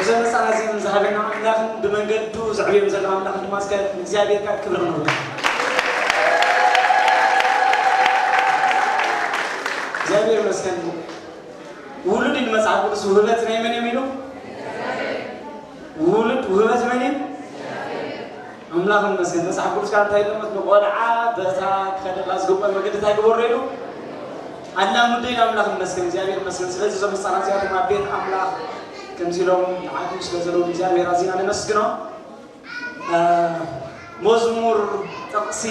ዘመፃና ዜም ዝሃበና ኣምላኽን ብመንገዱ ዘዕብዮም ዘሎ ኣምላኽን ድማ እስከ እግዚኣብሔር ካብ ክብሪ ክንብሎ። እግዚኣብሔር ይመስገን። ውሉድ እዩ መጽሓፍ ቅዱስ ውህበት ናይ መን እዮም ኢሉ? ውሉድ ውህበት መን እዩ? ኣምላኽ ይመስገን። መጽሓፍ ቅዱስ ጋር እንታይ ኢሎም ንቆልዓ በታ ክኸደላ ዝግበእ መገዲ እንታይ ግበሮ ኢሉ ኣላምዶ ኢሉ። ኣምላኽ ይመስገን፣ እግዚኣብሔር ይመስገን። ስለዚ እዞም ህፃናት እዚኣቶም ኣብ ቤት ኣምላኽ ከምዚ ኢሎም ይዓብዩ ስለ ዘለዉ እግዚኣብሔር ኣዚና ነመስግኖ። መዝሙር ጥቕሲ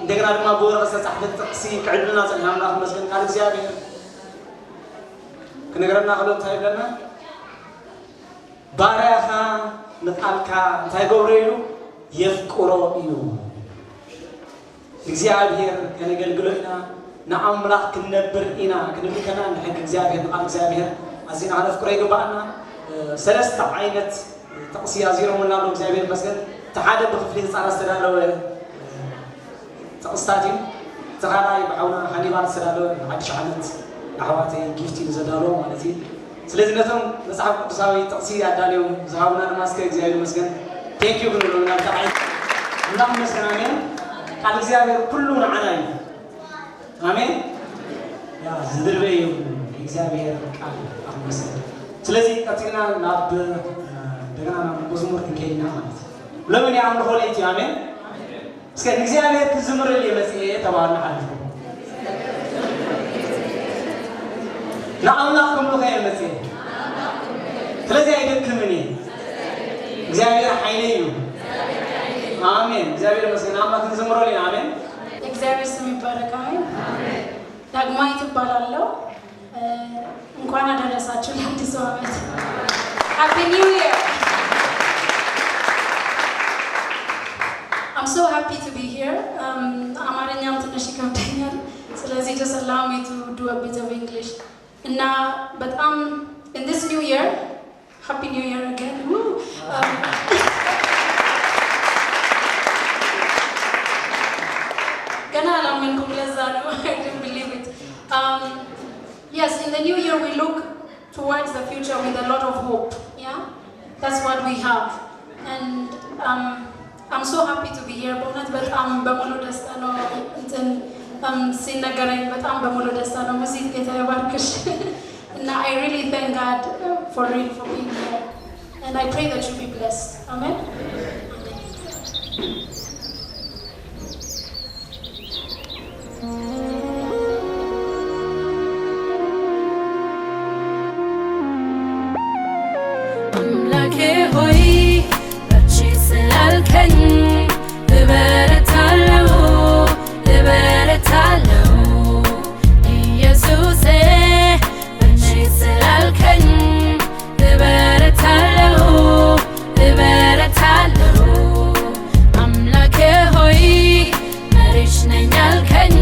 እንደገና ድማ ብወረቐት ዝተጻሕፈት ጥቕሲ ክዕድልና ጸኒሑ ኣምላኽ ይመስገን። ቃል እግዚኣብሔር ክነግረና ከሎ እንታይ ይብለና? ባርያኻ ንቃልካ እንታይ ገብሮ ኢሉ የፍቅሮ እዩ። እግዚኣብሔር ከነገልግሎ ኢና፣ ንኣምላኽ ክንነብር ኢና ክንብል ከና ንሕጊ እግዚኣብሔር ንቃል እግዚኣብሔር ኣዚና ከነፍቅሮ ይግባኣና። ሰለስተ ዓይነት ጥቕሲ ኣዚሮምና ኣሎ እግዚኣብሔር ይመስገን። እቲ ሓደ ብክፍሊ ህፃናት ዝተዳለወ ጥቕስታት እዩ። እቲ ካልኣይ ብሓውና ሃኒባል ዝተዳለወ ሓድሽ ዓመት ኣሕዋተይ ጊፍት እዩ ዘዳለዎ ማለት እዩ። ስለዚ ነቶም መፅሓፍ ቅዱሳዊ ጥቕሲ ኣዳልዮም ዝሃቡና ድማ እስከ እግዚኣብሔር ይመስገን ቴንኪዩ ክንብሎ ኢና። ብጣዕሚ ኣምላኽ ይመስገን። ኣሜን። ቃል እግዚኣብሔር ኩሉ ንዓና እዩ። ኣሜን። ያ ዝድርበ እዩ እግዚኣብሔር ቃል ኣመስገን። ስለዚ ቀፂልና ናብ እንደገና ናብ መዝሙር ክንከይድ ኢና ማለት እዩ። ሎሚ ናይ ኣምልኾ ለይቲ እዩ። ኣሜን። እስከ ንእግዚኣብሔር ክዝምረሉ እየ መፅኤ ተባሃልና ሓሊፍኩም ንኣምላኽ ከምልኾ እየ መፅኤ። ስለዚ ኣይደክምን እየ። እግዚኣብሔር ሓይለይ እዩ። ኣሜን። እግዚኣብሔር ይመስገን። ኣምላኽ ክንዝምረሉ ኢና። ኣሜን። የእግዚአብሔር ስም ይባረክ። አሜን። ዳግማዊት እባላለሁ። እ፣ እንኳን አደረሳችሁ ለአዲሱ ዓመት። Happy New Year. I'm so happy to be here. Um, አማርኛም ትንሽ ይከብደኛል። ስለዚህ just allow me to do a bit of English. እና በጣም in this new year, Happy New Year again. Woo! Um, ገና አላመንኩም፣ ለዛ ነው። I didn't believe it. Um, yes, in the new year we look towards the future with a lot of hope. Yeah, that's what we have. And um, I'm so happy to be here. በእውነት በጣም በሙሉ ደስታ ነው እንትን um, ሲነገረኝ በጣም በሙሉ ደስታ ነው። ሙዚት ጌታ ይባርክሽ። እና I really thank God, uh, for real for being here. And I pray that you be blessed. Amen. አምላኬ ሆይ በርቺ ስላልከኝ እበረታለሁ፣ እበረታለሁ። ኢየሱሴ በርቺ ስላልከኝ እበረታለሁ፣ እበረታለሁ። አምላኬ ሆይ መሪሽ ነኝ አልከኝ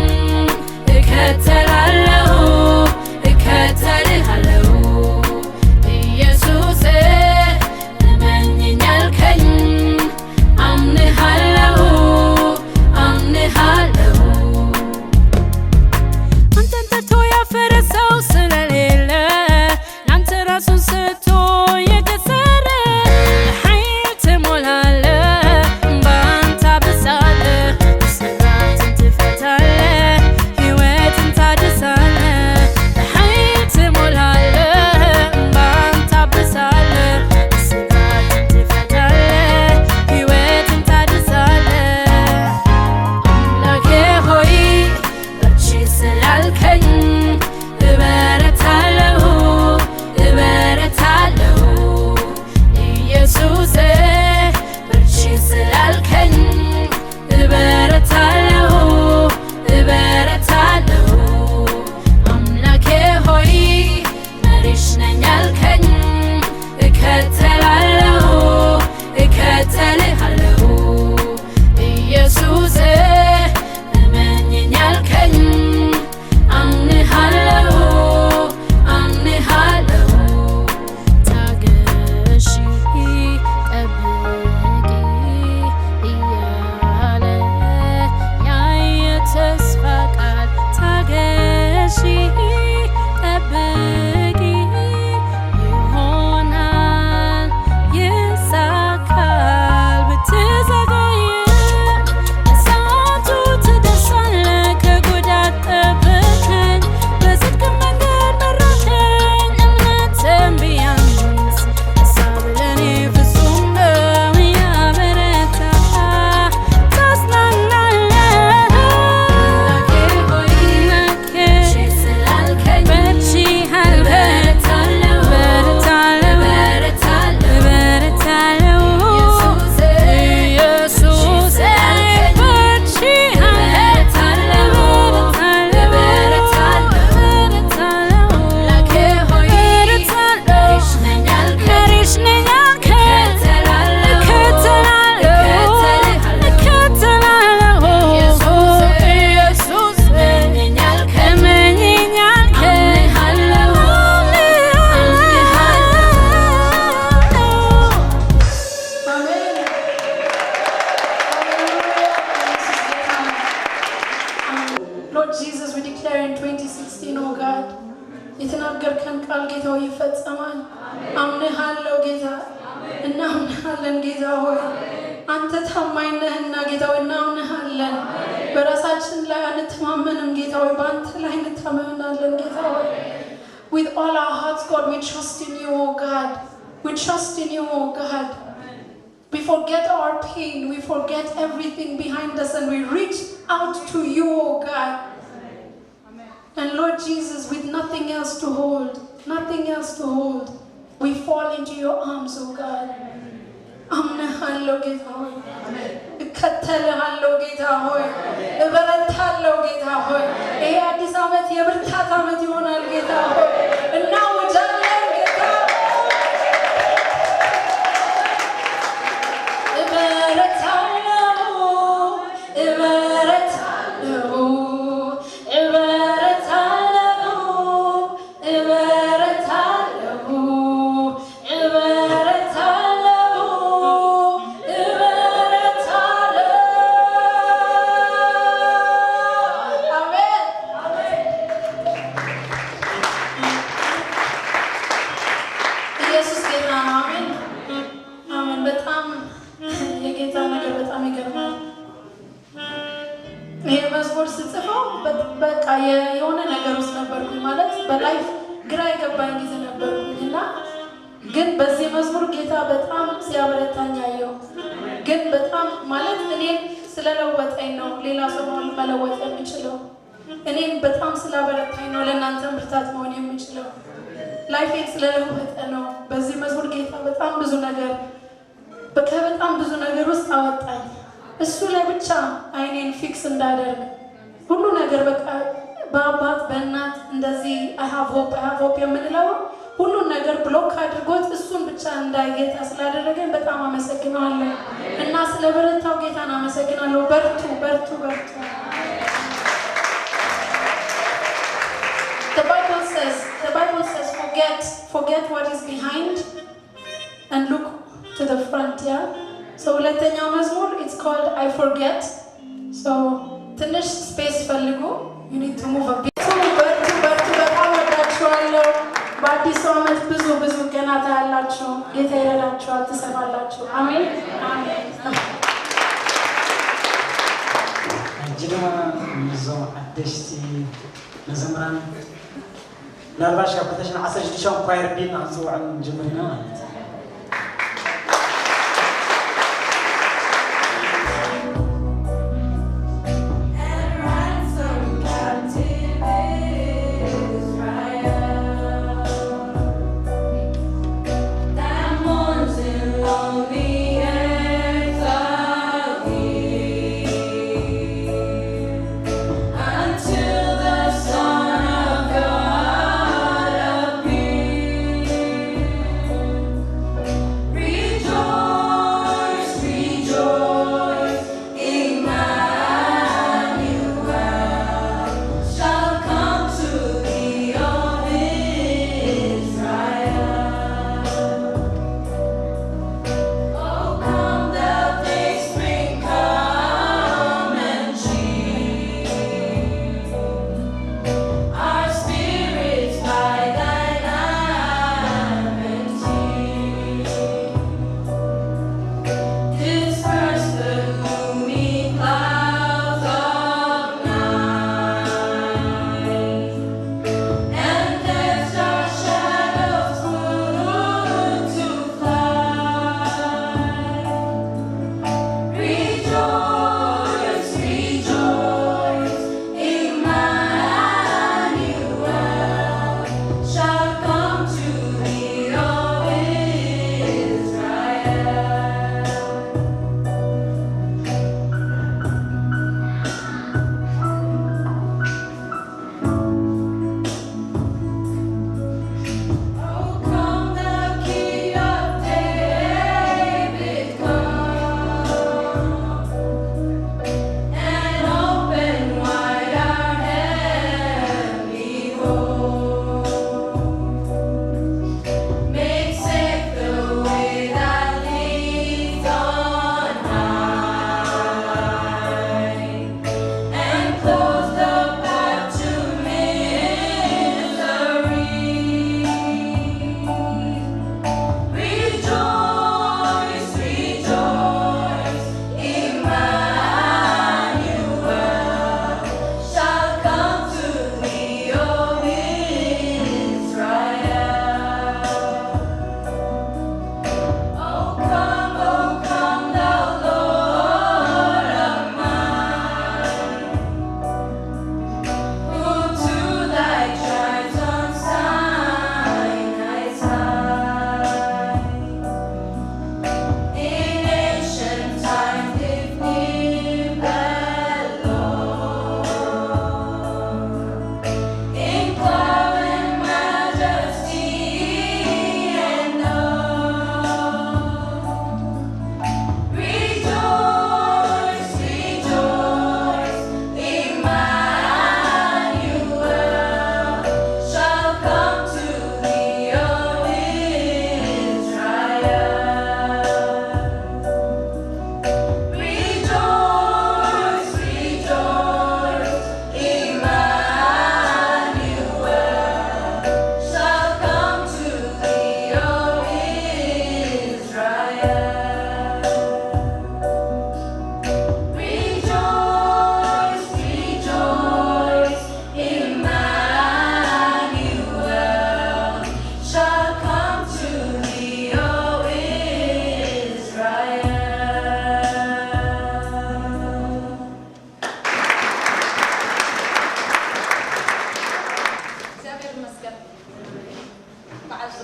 የተናገርከን ቃል ጌታ ሆይ ይፈጸማል። አምንሃለሁ ጌታ፣ እናምንሃለን ጌታ ሆይ፣ አንተ ታማኝ ነህና ጌታ ሆይ እናምንሃለን። በራሳችን ላይ አንተማመንም ጌታ ሆይ፣ በአንተ ላይ እንተማመናለን ጌታ ሆይ። With all our hearts, God, we trust in you, oh God. We trust in you, oh God. We forget our pain, we forget everything behind us, and we reach out to you, oh God. And Lord Jesus, with nothing else to hold, nothing else to hold, we fall into your arms, oh God. አምንሃለሁ ጌታ ሆይ፣ እከተልሃለሁ ጌታ ሆይ፣ እበረታለሁ ጌታ ሆይ። ይሄ አዲስ ዓመት የብርታት ዓመት ይሆናል ጌታ ሆይ። እናውጃለን ጌታ፣ እበረታለሁ፣ እበረታለሁ፣ እበረታለሁ፣ እበረታለሁ፣ እበረታለሁ፣ እበረታለሁ። አሜን። ኢየሱስ ጌታ ነው። አሜን፣ አሜን። በጣም የጌታ ነገር በጣም ይገርማል። ይሄ መዝሙር ስጽፈው በ- በቃ የ- የሆነ ነገር ውስጥ ነበርኩኝ፣ ማለት በላይፍ ግራ የገባኝ ጊዜ ነበርኩኝ እና ግን በዚህ መዝሙር ጌታ በጣም ሲያበረታኝ አየሁ። ግን በጣም ማለት እኔን ስለለወጠኝ ነው ሌላ ሰው መለወጥ የሚችለው። እኔን በጣም ስላበረታኝ ነው ለእናንተም ብርታት መሆን የምችለው። ላይፌን ስለለወጠ ነው። በዚህ መዝሙር ጌታ በጣም ብዙ ነገር ከበጣም ብዙ ነገር ውስጥ አወጣኝ። እሱ ላይ ብቻ አይኔን ፊክስ እንዳደርግ ሁሉ ነገር በቃ በአባት በእናት እንደዚህ I have hope, I have hope የምንለው ሁሉን ነገር ብሎክ አድርጎት እሱን ብቻ እንዳይ ጌታ ስላደረገኝ በጣም አመሰግነዋለሁ እና ስለ በረታው ጌታን አመሰግናለሁ። በርቱ፣ በርቱ፣ በርቱ። The Bible says, the Bible says, forget, forget what is behind and look to the front, yeah? So ሁለተኛው መዝሙር it's called I Forget. So ትንሽ ስፔስ ፈልጉ። You need to move a bit. በርቱ፣ በርቱ፣ በርቱ። በጣም ወዳችኋለሁ። በአዲሱ ዓመት ብዙ ብዙ ገና ታያላችሁ። ጌታ ይረዳችኋል፣ ትሰማላችሁ። አሜን፣ አሜን። ሕጂ ድማ ነዞም ሓደሽቲ መዘምራን ምናልባሽ ካብ ክልተ ሽሕን ዓሰርተ ሽዱሽተ ኳየር ቢልና ክንፅውዖም ንጅምር ኢና ማለት እዩ። And ransom captive Israel that mourns in lonely exile here. Until the Son of God appears.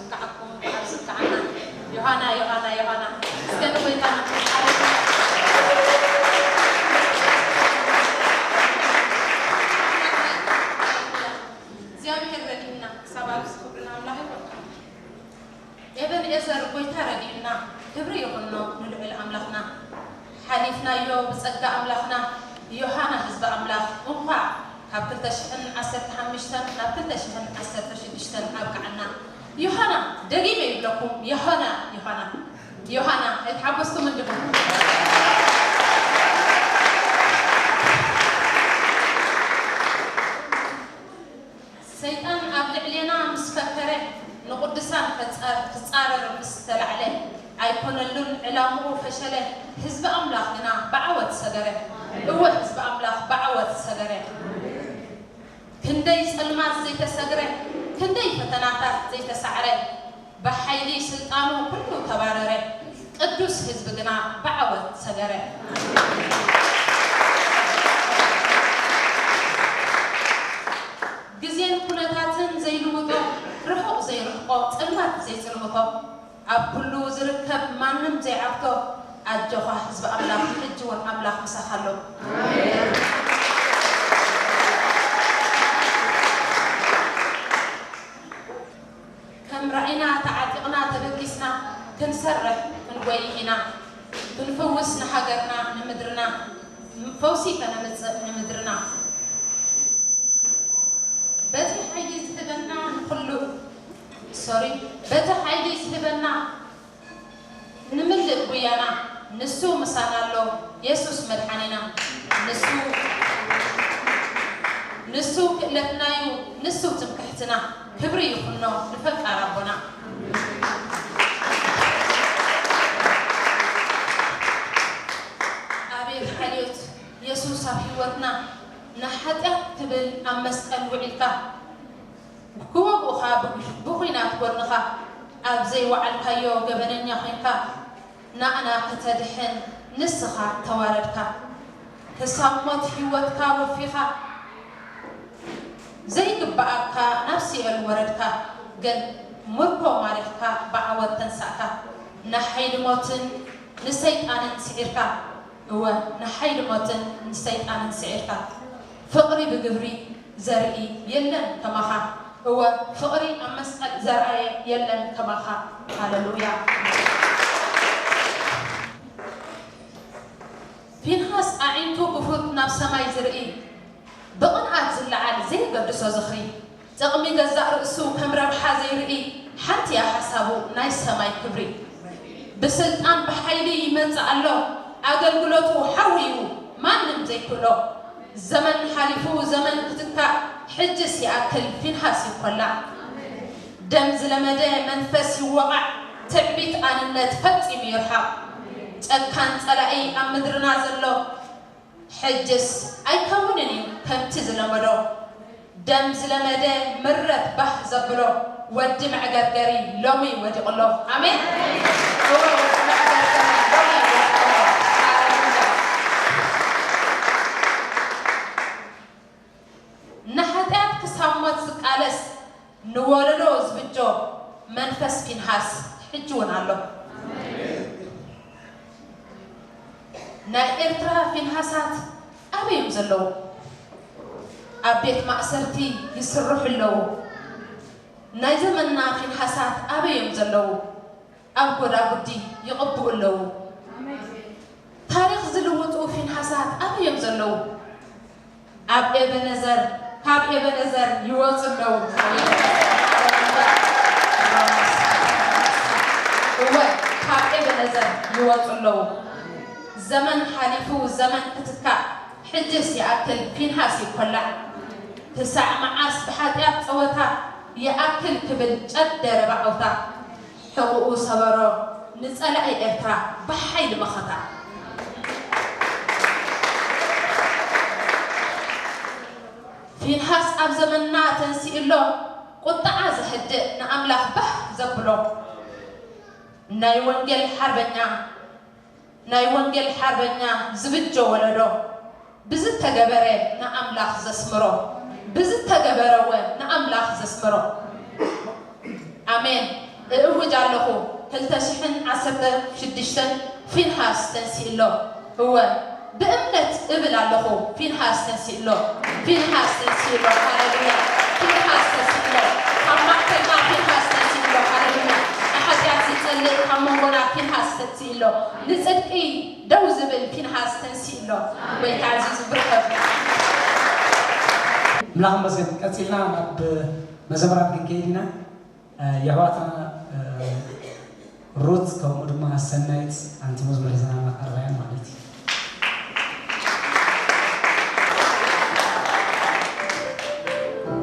ዝከዓኩም፣ ኣብዚ ዝከዓና። ዮሃና፣ ዮሃና፣ ዮሃና። እስከ ንጎይታና። እግዚኣብሔር ረድኡና፣ ክሳብ ኣብዚ ክብሪ ንኣምላኽ ይኹን። ኤበንኤዘር፣ ጎይታ ረድኡና፣ ክብሪ ይኹኖ ንልዑል ኣምላኽና። ሓሊፍናዮ ብጸጋ ኣምላኽና። ዮሃና ህዝቢ ኣምላኽ፣ እንኳዕ ካብ ክልተ ሽሕን ዓሰርተ ሓሙሽተን ናብ ክልተ ሽሕን ዓሰርተ ሽዱሽተን ኣብቅዓና። ዮሃና፣ ደጊመ ይብለኩም፣ ዮሃና፣ ዮሃና፣ ዮሃና፣ ኣይተሓጎስኩምን ዲኹም? ሰይጣን ኣብ ልዕሌና ምስ ፈከረ፣ ንቕዱሳን ከጻ-፣ ክጻረር ምስ ተላዕለ፣ ኣይኮነሉን ዕላምኡ ፈሸለ። ህዝቢ ኣምላኽ ግና ብዓወት ሰገረ። እወ፣ ህዝቢ ኣምላኽ ብዓወት ሰገረ። ክንደይ ጸልማት ዘይተሰግረ፣ ክንደይ ፈተናታት ዘይተሳዕረ፣ ብሓይሊ ስልጣኑ ኩሉ ተባረረ። ቅዱስ ህዝቢ ግና ብዓወት ሰገረ። ግዜን ኩነታትን ዘይልውጦ፣ ርሑቕ ዘይርሕቆ፣ ጽልማት ዘይጽልምቶ፣ ኣብ ኩሉ ዝርከብ ማንም ዘይዓግቶ፣ ኣጆኻ ህዝቢ ኣምላኽ፣ ሕጂ እውን ኣምላኽ ምሳኻ ኣሎ። ከም ራእይና ተዓጢቕና ተበጊስና፣ ክንሰርሕ ክንጎይይ ኢና። ክንፍውስ ንሃገርና ንምድርና፣ ፈውሲ ከነምጽእ ንምድርና። በቲ ሓይሊ ዝህበና ንኹሉ፣ ሶሪ፣ በቲ ሓይሊ ዝህበና ንምልእ ጉያና፣ ንሱ ምሳና ኣሎ፣ የሱስ መድሓኒና። ንሱ፣ ንሱ ክእለትናዩ፣ ንሱ ትምክሕትና። ክብሪ ይኹኖ ንፈቃር ኣቦና። ኣቤት ሓልዮት የሱስ ኣብ ህይወትና፣ ንሓጢኣት ክብል ኣብ መስቀል ውዒልካ። ክወግኡኻ ብ-፣ ብኹናት ጎንኻ፣ ኣብ ዘይወዓልካዮ ገበነኛ ኾይንካ፣ ናእና ከተድሕን ንስኻ ተዋረድካ። ክሳብ ሞት ህይወትካ ወፊኻ፣ ዘይግብኣካ ናብ ሲኦል ወረድካ። ግን ምርኮ ማሪኽካ ብዓወት ተንሳእካ። ንሓይሊ ሞትን ንሰይጣንን ስዒርካ። እወ፣ ንሓይሊ ሞትን ንሰይጣንን ስዒርካ። ፍቕሪ ብግብሪ ዘርኢ የለን ከማኻ። እወ፣ ፍቕሪ ኣብ መስቀል ዘርኣየ የለን ከማኻ። ሃሌሉያ። ፊንሃስ ኣዒንቱ ክፉት ናብ ሰማይ ዝርኢ፣ ብቕንኣት ዝለዓል ዘይገድሶ ዝኽሪ፣ ጥቕሚ ገዛእ ርእሱ ከም ረብሓ ዘይርኢ፣ ሓንቲ እያ ሓሳቡ ናይ ሰማይ ክብሪ። ብስልጣን ብሓይሊ ይመጽእ ኣሎ፣ ኣገልግሎቱ ሓዊ እዩ ማንም ዘይክእሎ። ዘመን ሓሊፉ ዘመን ክትካእ፣ ሕጅስ ይኣክል ፊንሃስ ይኮላዕ። ደም ዝለመደ መንፈስ ይወቓዕ፣ ትዕቢት ኣንነት ፈጺሙ ይርሓቕ። ጨካን ጸላኢ ኣብ ምድርና ዘሎ፣ ሕጅስ ኣይከውንን እዩ ከምቲ ዝለመዶ። ደም ዝለመደ ምረት ባህ ዘብሎ፣ ወዲ መዕገርገሪ ሎሚ ወዲቑ ኣሎ። ኣሜን። እወ፣ ወዲ መዕገርገሪ ሎሚ ወዲቑ ኣሎ። ሃሌሉያ። ንሓጢኣት ክሳብ ሞት ዝቃለስ፣ ንወለዶ ዝብጆ መንፈስ ፊንሃስ ሕጂ እውን ኣሎ። ናይ ኤርትራ ፊንሃሳት ኣበይ እዮም ዘለዉ? ኣብ ቤት ማእሰርቲ ይስርሑ ኣለዉ። ናይ ዘመንና ፊንሃሳት ኣበይ እዮም ዘለዉ? ኣብ ጎዳጉዲ ይቕብኡ ኣለዉ። ታሪኽ ዝልውጡ ፊንሃሳት ኣበይ እዮም ዘለዉ? ኣብ ኤበነዘር፣ ካብ ኤበነዘር ይወጹ ኣለዉ። እወ፣ ካብ ኤበነዘር ይወጹ ኣለዉ። ዘመን ሓሊፉ ዘመን ክትካእ፣ ሕጅስ ይኣክል ፊንሃስ ይኮላዕ። ክሳዕ መዓስ ብሓጢኣት ጸወታ፣ ይኣክል ክብል ጨደረ ብዓውታ። ሕቑኡ ሰበሮ ንጸላኢ ኤርትራ ብሓይሊ መኸታ። ፊንሃስ ኣብ ዘመንና ተንሲኡ ኣሎ፣ ቁጥዓ ዘህድእ ንኣምላኽ ባህ ዘብሎ። ናይ ወንጌል ሓርበኛ፣ ናይ ወንጌል ሓርበኛ ዝብጆ ወለዶ፣ ብዝተገበረ ንኣምላኽ ዘስምሮ፣ ብዝተገበረ ወ ንኣምላኽ ዘስምሮ። ኣሜን። እእውጅ ኣለኹ፣ ክልተ ሽሕን ዓሰርተ ሽዱሽተን ፊንሃስ ተንሲእሎ። እወ፣ ብእምነት እብል ኣለኹ፣ ፊንሃስ ተንሲእሎ። ፊንሃስ ተንሲእሎ። ሃሌሉያ። ፊንሃስ ተንሲእሎ። ካብ ማእከልና ፊንሃስ ተንሲእሎ። ሃሌሉያ። ንሓጢኣት ዝጸልእ ካብ መንጎና ፊንሃስ ተንሲእሎ። ንጽድቂ ደው ዝብል ፊንሃስ ተንሲእሎ። ጎይታ ኣዝዩ ዝብርኸብ። ኣምላኽ ይመስገን። ቀጺልና ናብ መዘምራን ክንከይድ ኢና። የሕዋትና ሩት ከምኡ ድማ ሰናይት ኣንቲ መዝሙር ሒዘናልና ቀሪባ እየን ማለት እዩ።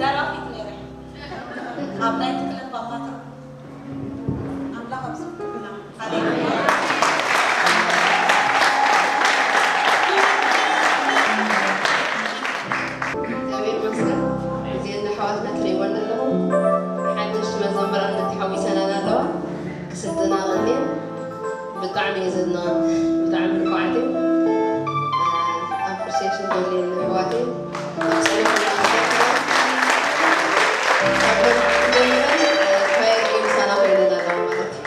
ደራፊት ነይረ ኣብ ናይቲ ክለብ ኣባታ ኣምላኽ ኣብዚ ክብላ ሃሌሉያ። እግዚኣብሔር ይመስገን። እዚአን ኣሕዋትና ትርእይወን ዘለኹም ሓደሽቲ መዘምራን ተሓዊሰናን ኣለዋ። ክስልጥና ቀንየን ብጣዕሚ እየ ዘድንቐን። ብጣዕሚ ንፉዓት እዮም። ኣፕሪሲየሽን ደልየን ኣሕዋት እዮም። ጸሎት ጀምረን ኳየር ምሳና ኮይነን ኣለዋ ማለት እዩ።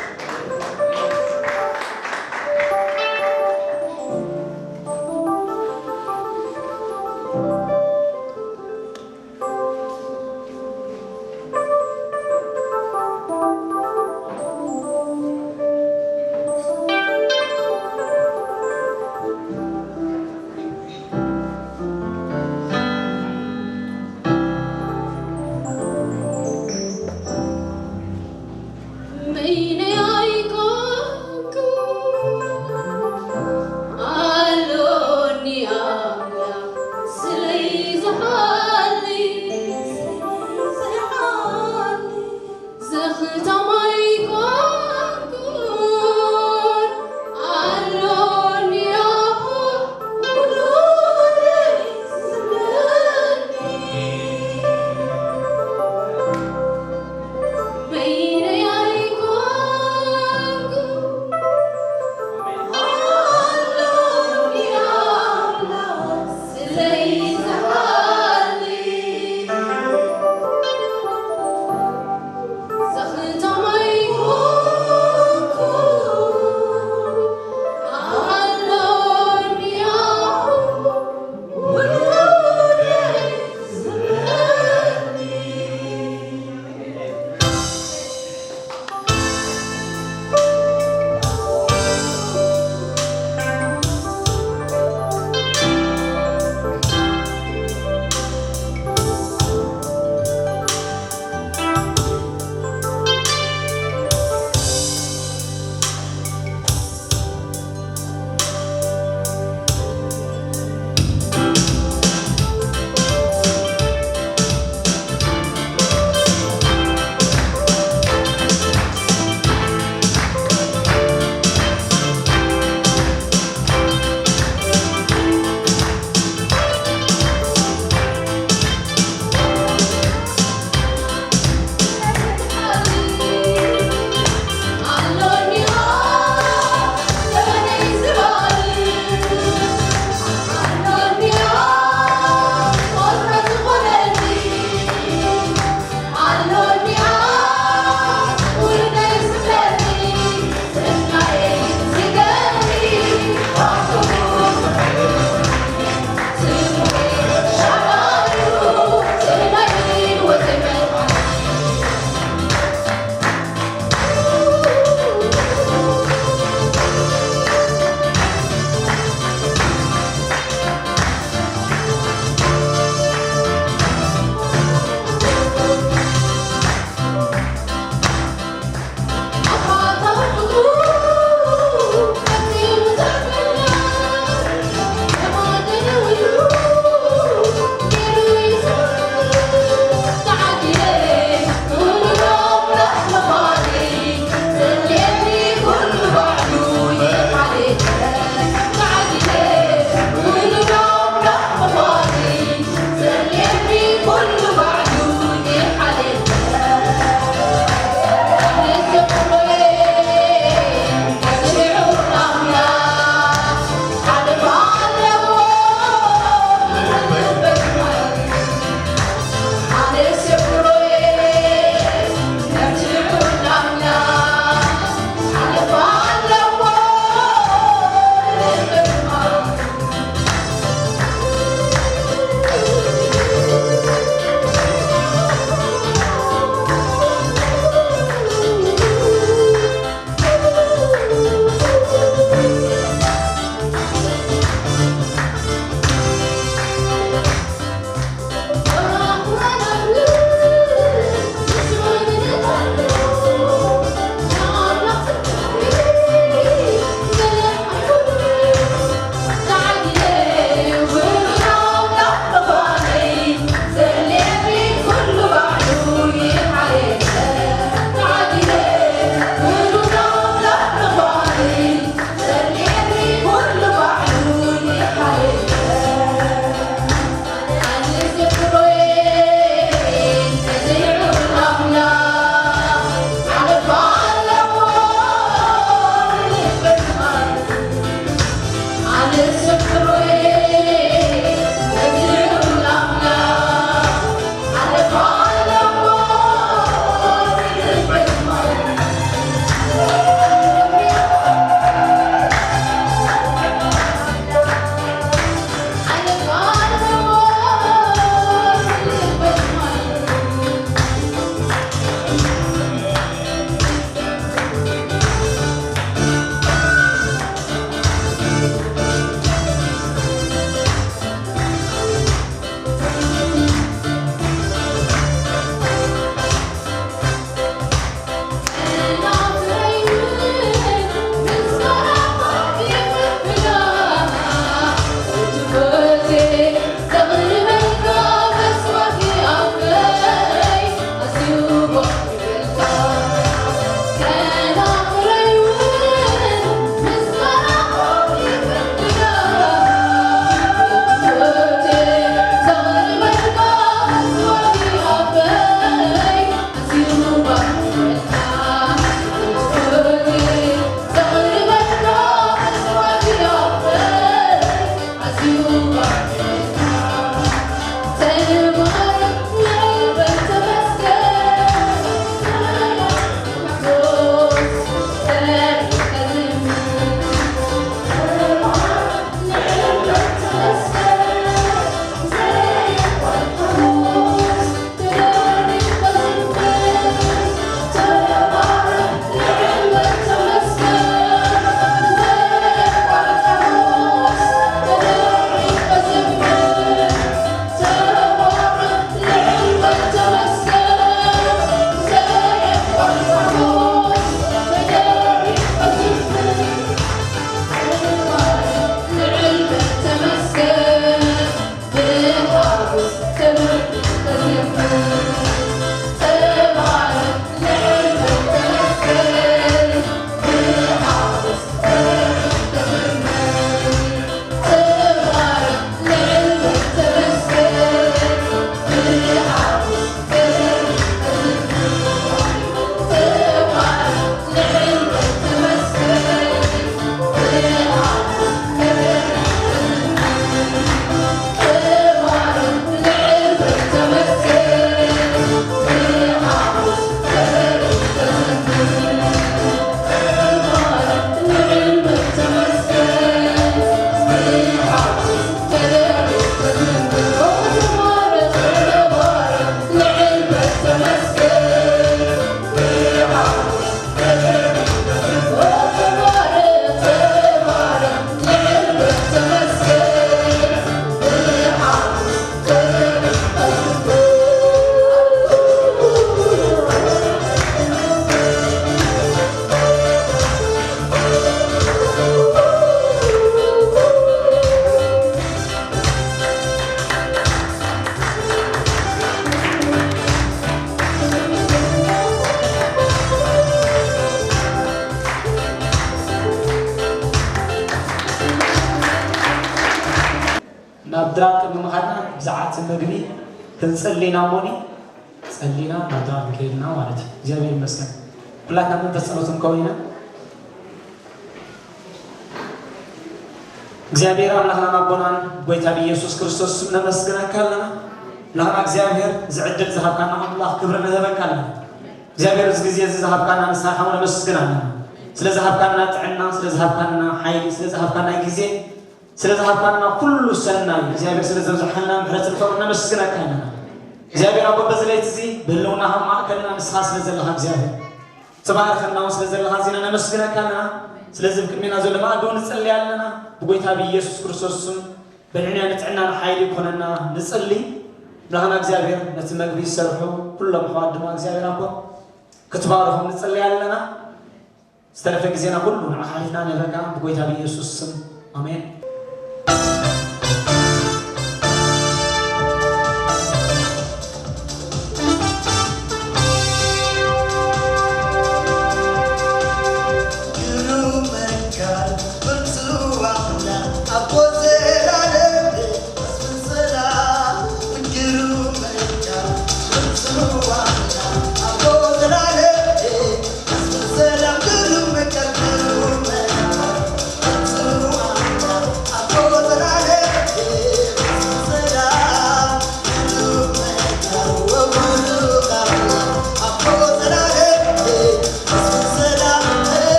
ብዛዕባ እቲ ምግቢ ክንጽሊ ኢና እሞኒ ጸሊና ናብ ድራር ክንከይድ ኢና ማለት እዩ። እግዚኣብሔር ይመስገን። ኩላትና መንፈስ ጸሎት ክንከውን ኢና። እግዚኣብሔር ኣምላኽናን ኣቦናን ጎይታ ብኢየሱስ ክርስቶስ ስም ነመስግነካ ኣለና። ኣምላኽና እግዚኣብሔር ዝዕድል ዝሃብካና ኣምላኽ ክብሪ ንህበካ ኣለና። እግዚኣብሔር እዚ ግዜ እዚ ዝሃብካና ንስኻ ነመስግን ኣለና። ስለ ዝሃብካና ጥዕና፣ ስለ ዝሃብካና ሓይሊ፣ ስለ ዝሃብካና ግዜ፣ ስለ ዝሃብካና ኩሉ ሰናይ እግዚኣብሔር ስለ ዘብዝሓልና ምሕረት ፍቕሪ ነመስግነካ ኣለና። እግዚኣብሔር ኣቦ በዚ ለይቲ እዚ ብህልውና ኣብ ማእከልና ንስኻ ስለ ዘለኻ እግዚኣብሔር ትባርኸና እውን ስለ ዘለኻ እዚና ነመስግነካ ኣለና። ስለዚ ብቅድሜና ዘሎ መኣዲ እውን ንጽሊ ኣለና። ብጎይታ ብኢየሱስ ክርስቶስ ስም በልዕና ንጥዕናን ሓይሊ ይኮነና ንጽሊ። ኣምላኽና እግዚኣብሔር ነቲ መግቢ ዝሰርሑ ኩሎም ኣሕዋት ድማ እግዚኣብሔር ኣቦ ክትባርኾም ንጽሊ ኣለና። ዝተረፈ ግዜና ኩሉ ንዓኻ ሓሊፍና ንህበካ ብጎይታ ብኢየሱስ ስም ኣሜን።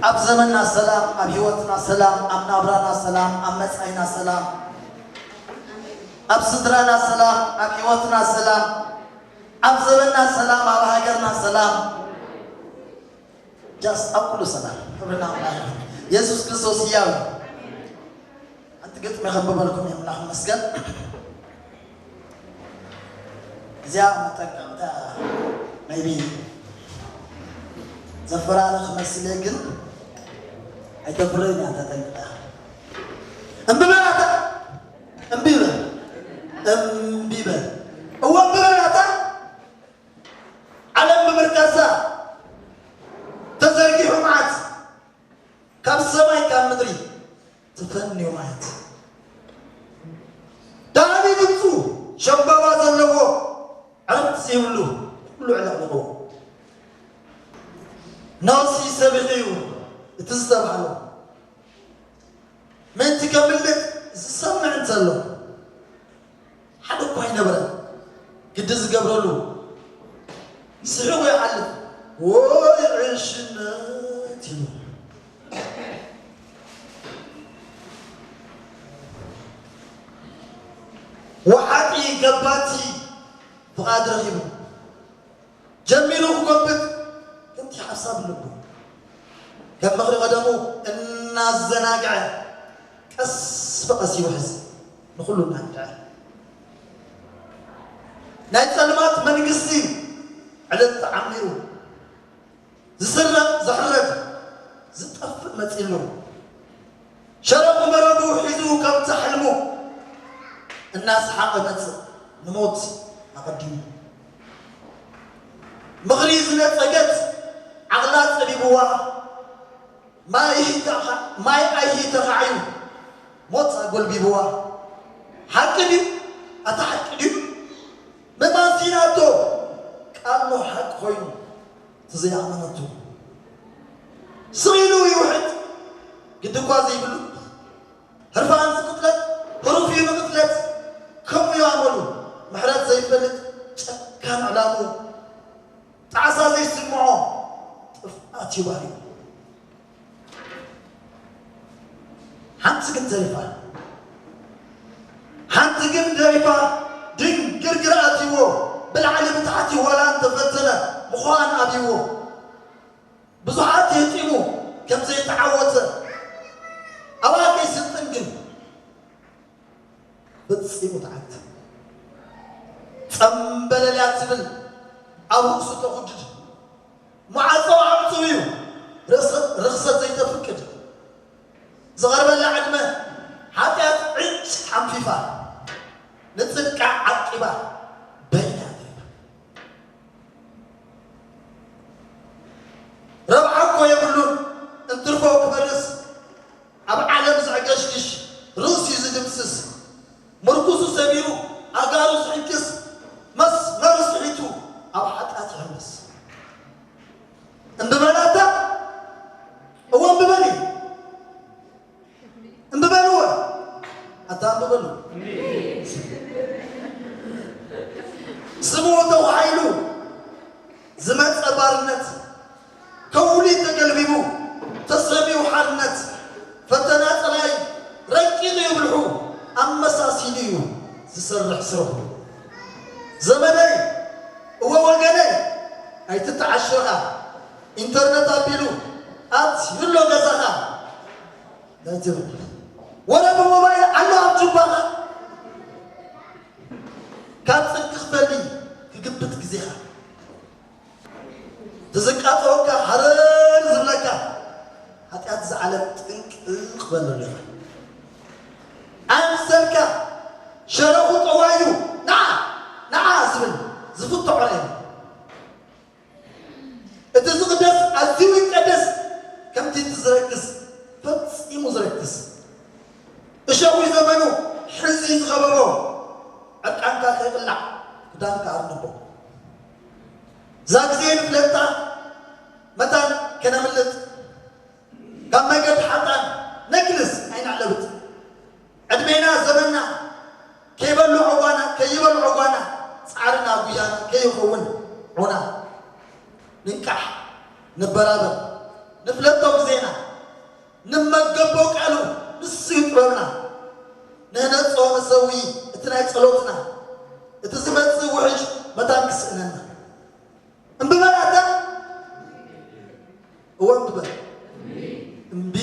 ኣብ ዘመንና ሰላም፣ ኣብ ህይወትና ሰላም፣ ኣብ ናብራና ሰላም፣ ኣብ መጻኢና ሰላም፣ ኣብ ስድራና ሰላም፣ ኣብ ህይወትና ሰላም፣ ኣብ ዘመንና ሰላም፣ ኣብ ሃገርና ሰላም፣ ጃስ ኣብ ኩሉ ሰላም። ክብርና ኣምላኽ ይኹን። የሱስ ክርስቶስ ህያው እዩ። ሓንቲ ግጥሚ ከንብበልኩም እየ፣ ኣምላኽ ይመስገን። እዚኣ መጠቀምታ maybe ዘፈራሪ ክመስል እየ፣ ግን ኣይተፍርህን እያ፣ ተጠንቅቃ። እምቢ በል ኣታ፣ እምቢ በል፣ እምቢ በል፣ እወ እምቢ በል ኣታ። ዓለም ብምርካሳ ተዘርጊሑ መዓት፣ ካብ ሰማይ ካብ ምድሪ ተፈንዩ መዓት። ዳኒ ድምፁ ሸምባባ ዘለዎ ዕረፍቲ ዘይብሉ ኩሉ ዕለቕሊቑ። ነውሲ ሰቢቑ እዩ እቲ ዝተባህሎ። ምእንቲ ከምልጥ ዝሰምዕ እንተሎ፣ ሓደ እኳ ኣይነበረን ግዲ ዝገብረሉ። ስሒቑ ይሓልፍ፣ ወይ ዕሽነት ኢሉ። ወሓጢ ገባቲ ፍቓድ ረኺቡ። ጀሚሩ ክጎብጥ፣ ከምቲ ሓሳብ ልቡ፣ ከም ምኽሪ ቀደሙ እናዘናግዐ፣ ቀስ ብቐስ ይውሕዝ፣ ንኹሉ እናግድዐ። ናይ ጸልማት መንግስቲ ዕለት ተዓሚሩ፣ ዝስረቕ ዝሕረድ ዝጠፍእ መጺሉ። ሸረቡ መረቡ ሒዙ ከምቲ ሕልሙ እናሰሓቐ መጽእ ንሞት ኣቐዲሙ። ምኽሪ ዝነጸገት ዓቕላ ጸቢብዋ፣ ማይ ኣይሂ ተኻ-፣ ማይ ኣይሂ ተኻዕዩ ሞት ኣጎልቢብዋ። ሓቂ ድዩ? ኣታ ሓቂ ድዩ? ምእማን ሲኢናቶ ቃል ኖህ ሓቂ ኮይኑ። እቲ ዘይኣመነቱ ስቕ ኢሉ ይውሕጥ፣ ግዲ እኳ ዘይብሉ። ህርፋን ዝቕትለት ህሩፍ እዩ ንቕትለት። ከምኡ እዩ ኣመሉ፣ ምሕረት ዘይፈልጥ ጨካን ዕላሙ። ጣዕሳ ዘይስምዖ ጥፍኣት እዩ ባህሪኡ። ሓንቲ ግን ተሪፋ፣ ሓንቲ ግን ደሪፋ፣ ድንግርግር ኣትይዎ፣ ብላዕሊ ብታሕቲ ዋላ እንተፈተነ ምዃን ኣብይዎ። ብዙሓት የጢሙ ከም ዘይተዓወተ፣ ኣብኣ ከይስልጥን ግን ፈጺሙ ተዓግተ። ጸምበለልያ ትብል ኣብ ርእሱ ተኹድድ። መዓጸው ዓምጽው እዩ ርኽሰ-፣ ርኽሰት ዘይተፍቅድ። ዝቐርበላ ዕድመ ሓጢኣት ዕጭ ሓንፊፋ፣ ንጽድቃ ዓቂባ በይና ተሪፋ። ረብሓ እኮ የብሉን እንትርፎ ክበርስ፣ ኣብ ዓለም ዘዕገሽግሽ ርእሱ እዩ ዝድምስስ። ምርኩሱ ሰቢሩ ኣጋሩ ዝሕንክስ፣ መስመሩ ስሒቱ ኣብ ሓጢኣት ይሕምስ። እምቢ በል ኣታ፣ እወ እምቢ በሊ። እምቢ በልዎ፣ ኣታ እምቢ በሉ። ስሙ ተዋሂሉ ዝመጸ ባርነት፣ ከውሊ ተገልቢቡ ተሰምዩ ሓርነት፣ ፈተና ጸላኢ ረቂቑ እዩ ብልሑ፣ ኣመሳሲሉ እዩ ዝሰርሕ ስርሑ። ዘመደይ፣ እወ ወገነይ፣ ኣይትተዓሸኻ፣ ኢንተርነት ኣቢሉ ኣትዩ ኣሎ ገዛኻ። እንታይ ትብል? ወረ ብሞባይል ኣሎ ኣብ ጁባኻ። ካብ ጽድቂ ክፈሊ ክግብት ግዜኻ፣ ትዝቃጸወካ ሃረር ዝብለካ ሓጢኣት ዝዓለም ጥንቅቕ በለሉ ኢኻ። ኣምሰልካ ሸረኹ ጠዋዩ ንዓ ንዓ ዝብል ዝፍትሖ እዩ። እቲ ዝቕደስ ኣዝዩ ይቀደስ፣ ከምቲ እቲ ዝረክስ ፈጺሙ ዝረክስ። እሾኹ ዘመኑ ሕዚ ዝኸበቦ፣ ዕርቃንካ ከይቕላዕ ክዳንካ ኣርንቦ። እዛ ግዜ ንፍለጣ መታን ከነምልጥ፣ ካብ መገዲ ሓጣን ነግልስ ኣይነዕለብጥ። ዕድሜና ዘመንና ከይበልዖ ጓና፣ ከይበልዖ ጓና፣ ጻዕርና ጉያና ከይኸውን ዑና። ንንቃሕ፣ ንበራበር፣ ንፍለጦ ግዜና፣ ንመገቦ ቃሉ፣ ንሱ እዩ ጥበብና። ንህነጾ ንሰዊ እቲ ናይ ጸሎትና፣ እቲ ዝመጽእ ውሕጅ መታን ክስእነና። እምቢ በል ኣታ። እወ እምቢ በል። እምቢ፣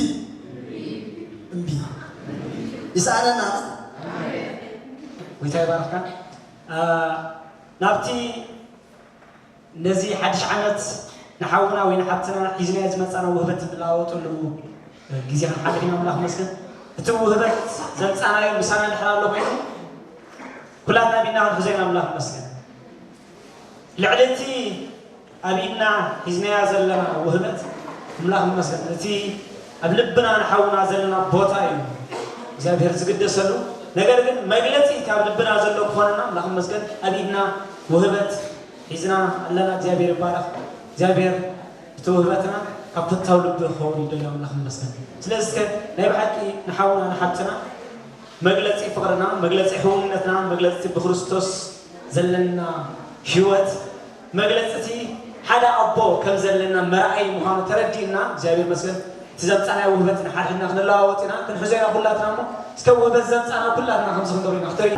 እምቢ። ይስኣነና። ኣሜን። ጎይታ ይባርኽካ። አ፣ ናብቲ ነዚ ሓድሽ ዓመት ንሓውና ወይ ንሓብትና ሒዝናዮ ዝመጻና ውህበት እንለዋወጠሉ ግዜ ክንሓድር ኢና። ኣምላኽ ይመስገን። እቲ ውህበት ዘምጻናዮ ምሳና እንድሕር ኣሎ ኮይኑ፣ ኩላትና ቢና ክንሕዞ ኢና። ኣምላኽ ይመስገን። ልዕሊ እቲ ኣብ ኢድና ሒዝናያ ዘለና ውህበት ኣምላኽ ይመስገን። እቲ ኣብ ልብና ንሓውና ዘለና ቦታ እዩ እግዚኣብሔር ዝግደሰሉ። ነገር ግን መግለጺ እቲ ኣብ ልብና ዘሎ ክኾነና ኣምላኽ ይመስገን። ኣብ ኢድና ውህበት ሒዝና ኣለና። እግዚኣብሔር ይባረኽ። እግዚኣብሔር እቲ ውህበትና ካብ ፈታው ልቢ ክኸውን ይደልዮ። ኣምላኽ ይመስገን። ስለዚ እስከ ናይ ብሓቂ ንሓውና ንሓብትና መግለጺ ፍቕርና፣ መግለጺ ሕውነትና፣ መግለጺ ብክርስቶስ ዘለና ህይወት፣ መግለጺ እቲ ሓደ ኣቦ ከም ዘለና መርኣይ ምዃኑ ተረዲእና፣ እግዚኣብሔር ይመስገን፣ እቲ ዘምጻናዮ ውህበት ንሓድሕድና ክንለዋወጥ ኢና፣ ክንሕዞ ኢና ኩላትና። እሞ እስከ ውህበት ዘምጻና ኩላትና ከምዚ ክንገብር ኢና። ክተሪ-፣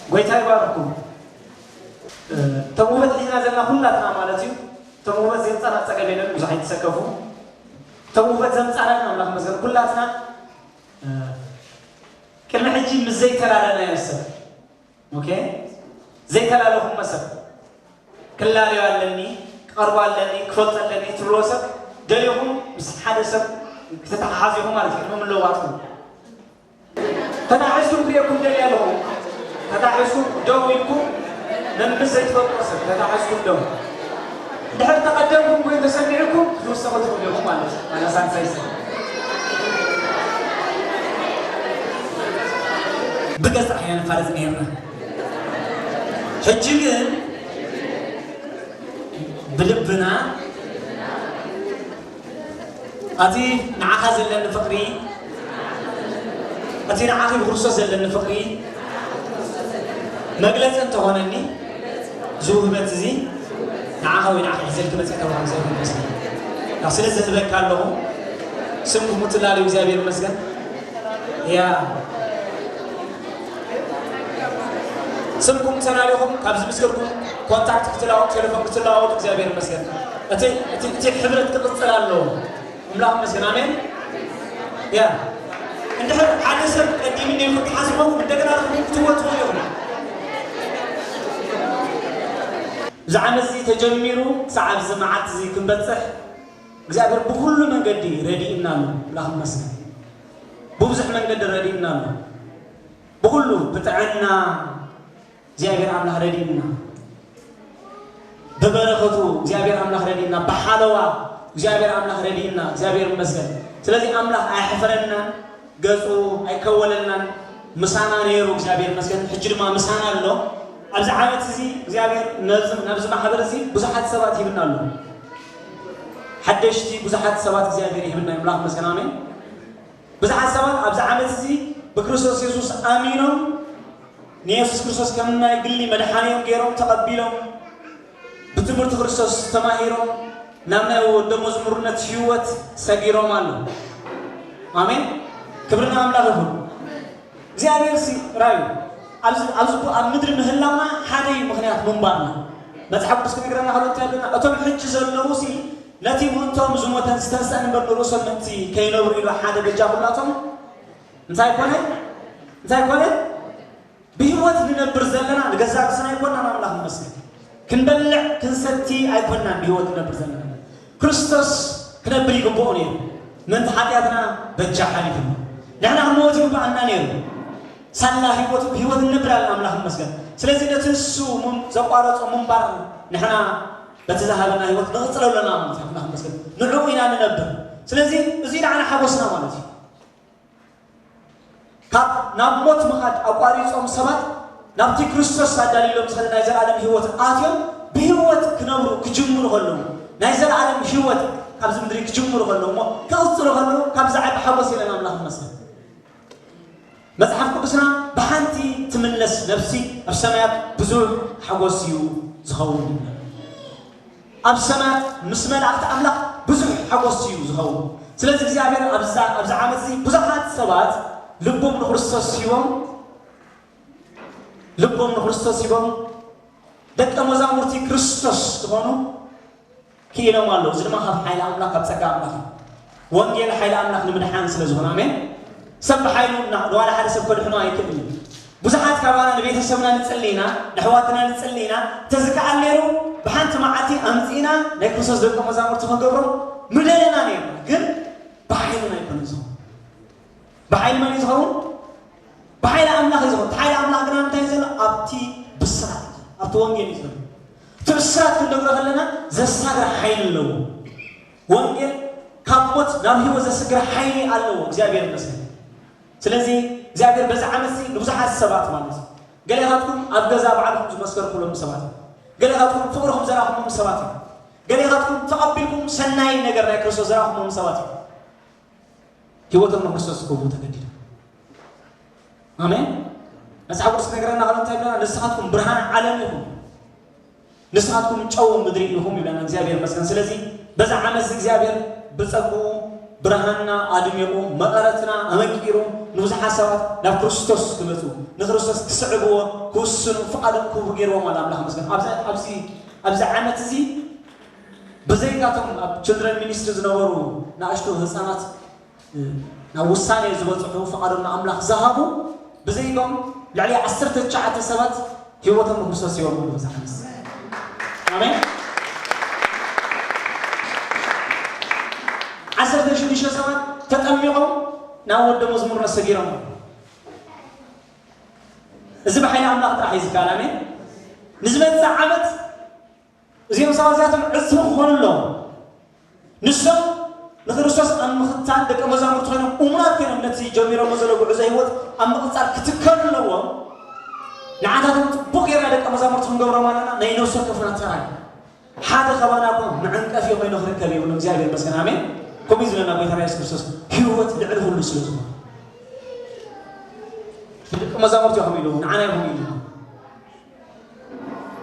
ጎይታ ይባርኩም። እቶም ውህበት ሒዝና ዘለና ኩላትና ማለት እዩ። እቶም ውህበት ዘምጻና ጸገም የለን፣ ብዙሕ ኣይትሰከፉ። እቶም ውህበት ዘምጻና ግን ኣምላኽ ይመስገን ኩላትና፣ እ፣ ቅድሚ ሕጂ ምስ ዘይተላለናዮ ሰብ፣ ኦኬ፣ ዘይተላለኹሞ ሰብ፣ ክላለዮ ኣለኒ፣ ክቐርቦ ኣለኒ፣ ክፈልጦ ኣለኒ ትብልዎ ሰብ ደሊኹም ምስ ሓደ ሰብ ክትተሓሓዙ ኢኹም ማለት እዩ፣ ቅድሚ ምልውዋጥኩም። ተታሒዝኩም ክርእየኩም ደልየ ኣለኹ። ተታሒዝኩም ደው ኢልኩም፣ መምስ ዘይትፈልጦ ሰብ ተታሒዝኩም ደው። እንድሕር ተቐደምኩም ኮይኑ ተሰሚዕኩም፣ ክትውሰኹ ትኽእሉ ኢኹም ማለት እዩ። ኣነ ሳልሳይ ሰብ። ብገዛእ እያ ንፋለጥ ነይርና። ሕጂ ግን ብልብና እቲ ንዓኻ ዘለኒ ፍቕሪ፣ እቲ ንዓኺ ብክርስቶስ ዘለኒ ፍቕሪ መግለጺ እንተኾነኒ፣ እዚ ውህበት እዚ ንዓኻ ወይ ንዓኺ ሒዘልኪ መጺአ ተባሂሉ እግዚኣብሔር ይመስገን። ያው ስለ ዝህበካ ኣለኹ፣ ስምኩም ትላለዩ እግዚኣብሔር ይመስገን። ያ ስምኩም ተላሊኹም ካብዚ ምስክርኩም ኮንታክት ክትለዋወጡ፣ ቴሌፎን ክትለዋወጡ እግዚኣብሔር ይመስገን። እቲ፣ እቲ፣ እቲ ሕብረት ክቕጽል ኣለዎ። ኣምላኽ ይመስገን። ኣሜን። ያ እንድሕር ሓደ ሰብ ቀዲምኒ ኢልኩም ትሓስቡ፣ እንደገና ርኽቡ ክትወ ትኽእሉ ኢኹም። እዚ ዓመት እዚ ተጀሚሩ ክሳዕ ኣብዚ መዓልቲ እዚ ክንበጽሕ እግዚኣብሔር ብኹሉ መንገዲ ረዲእና ኣሎ። ኣምላኽ ይመስገን። ብብዙሕ መንገዲ ረዲእና ኣሎ። ብኹሉ ብጥዕና እግዚኣብሔር ኣምላኽ ረዲእና፣ ብበረኸቱ እግዚኣብሔር ኣምላኽ ረዲእና፣ ብሓለዋ እግዚኣብሔር ኣምላኽ ረዲእና፣ እግዚኣብሔር ይመስገን። ስለዚ ኣምላኽ ኣየሕፈረናን፣ ገጹ ኣይከወለልናን፣ ምሳና ነይሩ፣ እግዚኣብሔር ይመስገን። ሕጂ ድማ ምሳና ኣሎ። ኣብዚ ዓመት እዚ እግዚኣብሔር ነዚ፣ ነዚ ማሕበር እዚ ብዙሓት ሰባት ሂብና ኣሎ። ሓደሽቲ ብዙሓት ሰባት እግዚኣብሔር ይህብና፣ ኣምላኽ ይመስገን። ኣሜን። ብዙሓት ሰባት ኣብዚ ዓመት እዚ ብክርስቶስ የሱስ ኣሚኖም ንየሱስ ክርስቶስ ከም ናይ ግሊ መድሓኒኦም ገይሮም ተቐቢሎም ብትምህርቲ ክርስቶስ ተማሂሮም ናብ ናይ ወደ መዝሙርነት ህይወት ሰጊሮም ኣለዉ። ኣሜን። ክብሪ ንኣምላኽ ይኹን። እግዚኣብሔር ሲ ራዩ ኣብዚ፣ ኣብዚ፣ ኣብ ምድሪ ምህላውና ሓደ እዩ ምኽንያት ምንባርና። መጽሓፍ ቅዱስ ክነግረና ከሎ እንታይ ኣለና? እቶም ሕጂ ዘለዉ ሲ ነቲ ምእንቶም ዝሞተን ዝተንስአን እምበር ንርእሶም ምእንቲ ከይነብሩ ኢሉ ሓደ በጃ ኩላቶም እንታይ ኮነ? እንታይ ኮነ? ብህይወት ንነብር ዘለና ንገዛእ ርእስና ኣይኮናን፣ ኣምላኽ ይመስገን። ክንበልዕ ክንሰቲ ኣይኮናን ብህይወት ንነብር ዘለና። ክርስቶስ ክነብር ይግብኦ ነይሩ። ምእንቲ ሓጢኣትና በጃ ሓሊፉ። ንሕና ክንመወት ይግብኣና ነይሩ። ሳላ ህይወቱ፣ ህይወት ንነብር ኣለና፣ ኣምላኽ ይመስገን። ስለዚ ነቲ ንሱ ምም-፣ ዘቋረጾ ምንባር ንሕና በቲ ዝሃበና ህይወት ንቕጽሎ ኣለና ማለት እዩ። ኣምላኽ ይመስገን። ንዕኡ ኢና ንነብር። ስለዚ እዚ ንዓና ሓጎስና ማለት እዩ። ካብ ናብ ሞት ምኻድ ኣቋሪጾም ሰባት ናብቲ ክርስቶስ ኣዳልዩሎም ዝኸደ ናይ ዘለኣለም ህይወት ኣትዮም ብህይወት ክነብሩ ክጅምሩ ከለዉ፣ ናይ ዘለኣለም ህይወት ካብዚ ምድሪ ክጅምሩ ከለዉ እሞ ክቕጽሉ ከለዉ ካብዚ ዓቢ ሓጎስ የለን፣ ኣምላኽ ይመስገን። መጽሓፍ ቅዱስና ብሓንቲ ትምለስ ነፍሲ ኣብ ሰማያት ብዙሕ ሓጎስ እዩ ዝኸውን። ኣብ ሰማያት ምስ መላእኽቲ ኣምላኽ ብዙሕ ሓጎስ እዩ ዝኸውን። ስለዚ እግዚኣብሔር ኣብዛ፣ ኣብዚ ዓመት እዚ ብዙሓት ሰባት ልቦም ንክርስቶስ ሂቦም፣ ልቦም ንክርስቶስ ሂቦም ደቀ መዛሙርቲ ክርስቶስ ዝኾኑ ክኢሎም ኣለዉ። እዚ ድማ ካብ ሓይሊ ኣምላኽ፣ ካብ ጸጋ ኣምላኽ እዩ። ወንጌል ሓይሊ ኣምላኽ ንምድሓን ስለ ዝኾነ፣ ኣሜን። ሰብ ብሓይሉ እና-፣ ንዋላ ሓደ ሰብ ከድሕኖ ኣይክእልን እዩ። ብዙሓት ካባና ንቤተሰብና ንጽሊ ኢና፣ ንኣሕዋትና ንጽሊ ኢና። እንተዝከኣል ነይሩ፣ ብሓንቲ መዓልቲ ኣምጺእና ናይ ክርስቶስ ደቀ መዛሙርቲ ክንገብሮም ምደለና ነይርና። ግን ብሓይልና ኣይኮነን ዝኸውን። ብሓይሊ መን እዩ ዝኸውን? ብሓይሊ ኣምላኽ እዩ ዝኸውን። እቲ ሓይሊ ኣምላኽ ግና እንታይ እዩ ዘሎ? ኣብቲ ብስራት እዩ ዘሎ። ኣብቲ ወንጌል እዩ ዘሎ። እቲ ብስራት ክንነግሮ ከለና ዘሳግር ሓይሊ ኣለዎ። ወንጌል ካብ ሞት ናብ ህይወት ዘስግር ሓይሊ ኣለዎ። እግዚኣብሔር ይመስገን። ስለዚ እግዚኣብሔር በዚ ዓመት እዚ ንብዙሓት ሰባት ማለት እዩ። ገሌኻትኩም ኣብ ገዛ ባዕልኹም ዝመስከርኩሎም ሰባት እዮም። ገሌኻትኩም ፍቕርኹም ዘራኹሞም ሰባት እዮም። ገሌኻትኩም ተቐቢልኩም ሰናይ ነገር ናይ ክርስቶስ ዘራኹሞም ሰባት እዮም። ህይወቶም ንክርስቶስ ክህቡ ተገዲዶም። ኣሜን። መጽሓፍ ቅዱስ ነገረና ከሎ እንታይ ብለና? ንስኻትኩም ብርሃን ዓለም ኢኹም፣ ንስኻትኩም ጨው ምድሪ ኢኹም ይብለና እግዚኣብሔር ይመስገን። ስለዚ በዛ ዓመት እዚ እግዚኣብሔር ብጸግኡ ብርሃንና ኣድሚቑ፣ መቐረትና ኣመቂሩ፣ ንብዙሓት ሰባት ናብ ክርስቶስ ክመጹ፣ ንክርስቶስ ክስዕብዎ፣ ክውስኑ፣ ፍቓዱ ክህቡ ገይርዎም ኣሎ። ኣምላኽ ይመስገን። ኣብዚ፣ ኣብዚ፣ ኣብዚ ዓመት እዚ ብዘይካቶም ኣብ ችልድረን ሚኒስትሪ ዝነበሩ ንኣሽቱ ህፃናት ናብ ውሳኔ ዝበፅሑ፣ ፍቓዶም ንኣምላኽ ዝሃቡ፣ ብዘይቆም ልዕሊ ዓሰርተ ትሽዓተ ሰባት ህይወቶም ንክርስቶስ ሂቦም ኣለዉ። ብዛ ዓመት፣ ኣሜን። ዓሰርተ ሽዱሽተ ሰባት ተጠሚቖም ናብ ወደ መዝሙርነት ሰጊሮም ኣለዉ። እዚ ብሓይሊ ኣምላኽ ጥራሕ እዩ ዝከኣል። ኣሜን። ንዝመፅእ ዓመት እዚኦም ሰባት እዚኣቶም ዕፅፊ ክኾኑ ኣለዎም። ንሶም ንክርስቶስ ኣብ ምኽታል ደቀ መዛሙርቲ ኮይኖም እሙናት ኮይኖም ነቲ ጀሚሮሞ ዘለዉ ጉዕዞ ህይወት ኣብ ምቕጻል ክትከሉ ኣለዎም። ንዓታቶም ጽቡቕ ጌርና ደቀ መዛሙርቲ ክንገብሮም ኣለና። ናይ ነፍሲ ወከፍና ተራ እዩ። ሓደ ከባና እኮ መዐንቀፊ ኮይኑ ክርከብ የብሉን። እግዚኣብሔር ይመስገን። ኣሜን። ከምኡ እዩ ዝብለና ጎይታና የሱስ ክርስቶስ፣ ህይወት ልዕሊ ኩሉ ስለ ዝኾነ። ንደቀ መዛሙርቲ ኢኹም ኢሉ፣ ንዓና ኢኹም ኢሉ።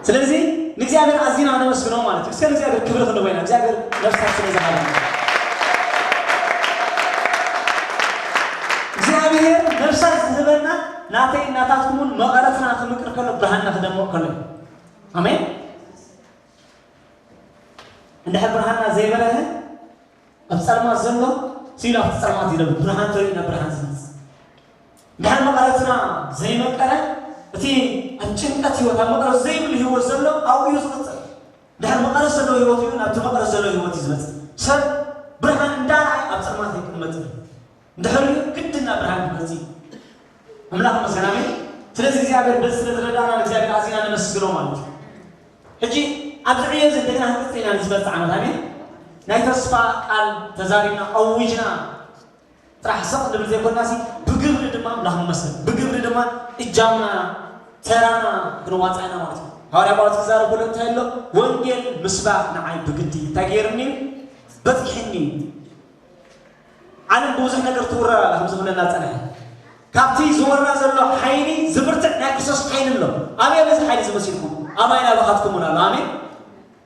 ስለዚ ንእግዚኣብሔር ኣዚና ነመስግኖ ማለት እዩ። እስከ ንእግዚኣብሔር ክብሪ ክንቦ ኢና። እግዚኣብሔር ነፍሳት ስለ ዝሃበና። እግዚኣብሔር ነፍሳት ዝህበና ናተይ ናታትኩምን መቐረትና ክምቅር ከሎ ብርሃንና ክደምቕ ከሎ እዩ። ኣሜን። እንድሕር ብርሃንና ዘይበረሀ ኣብ ጸልማት ዘሎ ስኢሉ ኣብቲ ጸልማት ይነብር። ብርሃን ተሪኡ ናብ ብርሃን ዝመጽእ። እንድሕር መቐረትና ዘይመቀረ፣ እቲ ኣብ ጭንቀት ህይወት፣ ኣብ መቐረት ዘይብሉ ህይወት ዘሎ ኣብኡ እዩ ዝቕጽል። እንድሕር መቐረት ዘለዎ ህይወት እዩ፣ ናብቲ መቐረት ዘለዎ ህይወት እዩ ዝመጽእ። ሰብ ብርሃን እንዳረኣየ ኣብ ጸልማት ኣይቅመጥን። እንድሕር ሪኡ ግድና ብርሃን ክመጽእ እዩ። ኣምላኽ ይመስገን፣ ኣሜን። ስለዚ እግዚኣብሔር በዚ ስለ ዝረዳእና ንእግዚኣብሔር ኣዚና ነመስግኖ ማለት እዩ። ሕጂ ኣብዚ ዕዮ እዚ እንደገና ክንቅጽል ኢና ንዝመጽእ ዓመት፣ ኣሜን። ናይ ተስፋ ቃል ተዛሪብና፣ ኣዊጅና፣ ጥራሕ ስቕ ንብል ዘይኮናሲ፣ ብግብሪ ድማ ኣምላኽ ንመስል። ብግብሪ ድማ እጃምና፣ ተራና ክንዋጻእ ኢና ማለት እዩ። ሃዋርያ ጳውሎስ ክዛረብ ከሎ እንታይ ኣሎ? ወንጌል ምስባኽ ንዓይ ብግዲ እንታይ ገይርኒ? በጺሕኒ። ዓለም ብብዙሕ ነገር ትውረር ኣላ፣ ከም ዝብለና ጸንሐ። ካብቲ ዝወርና ዘሎ ሓይሊ ዝብርትዕ ናይ ክርስቶስ ሓይሊ ኣሎ። ኣበይ ኣሎ እዚ ሓይሊ እዚ መሲልኩም? ኣባይን ኣባኻትኩም እውን ኣሎ። ኣሜን።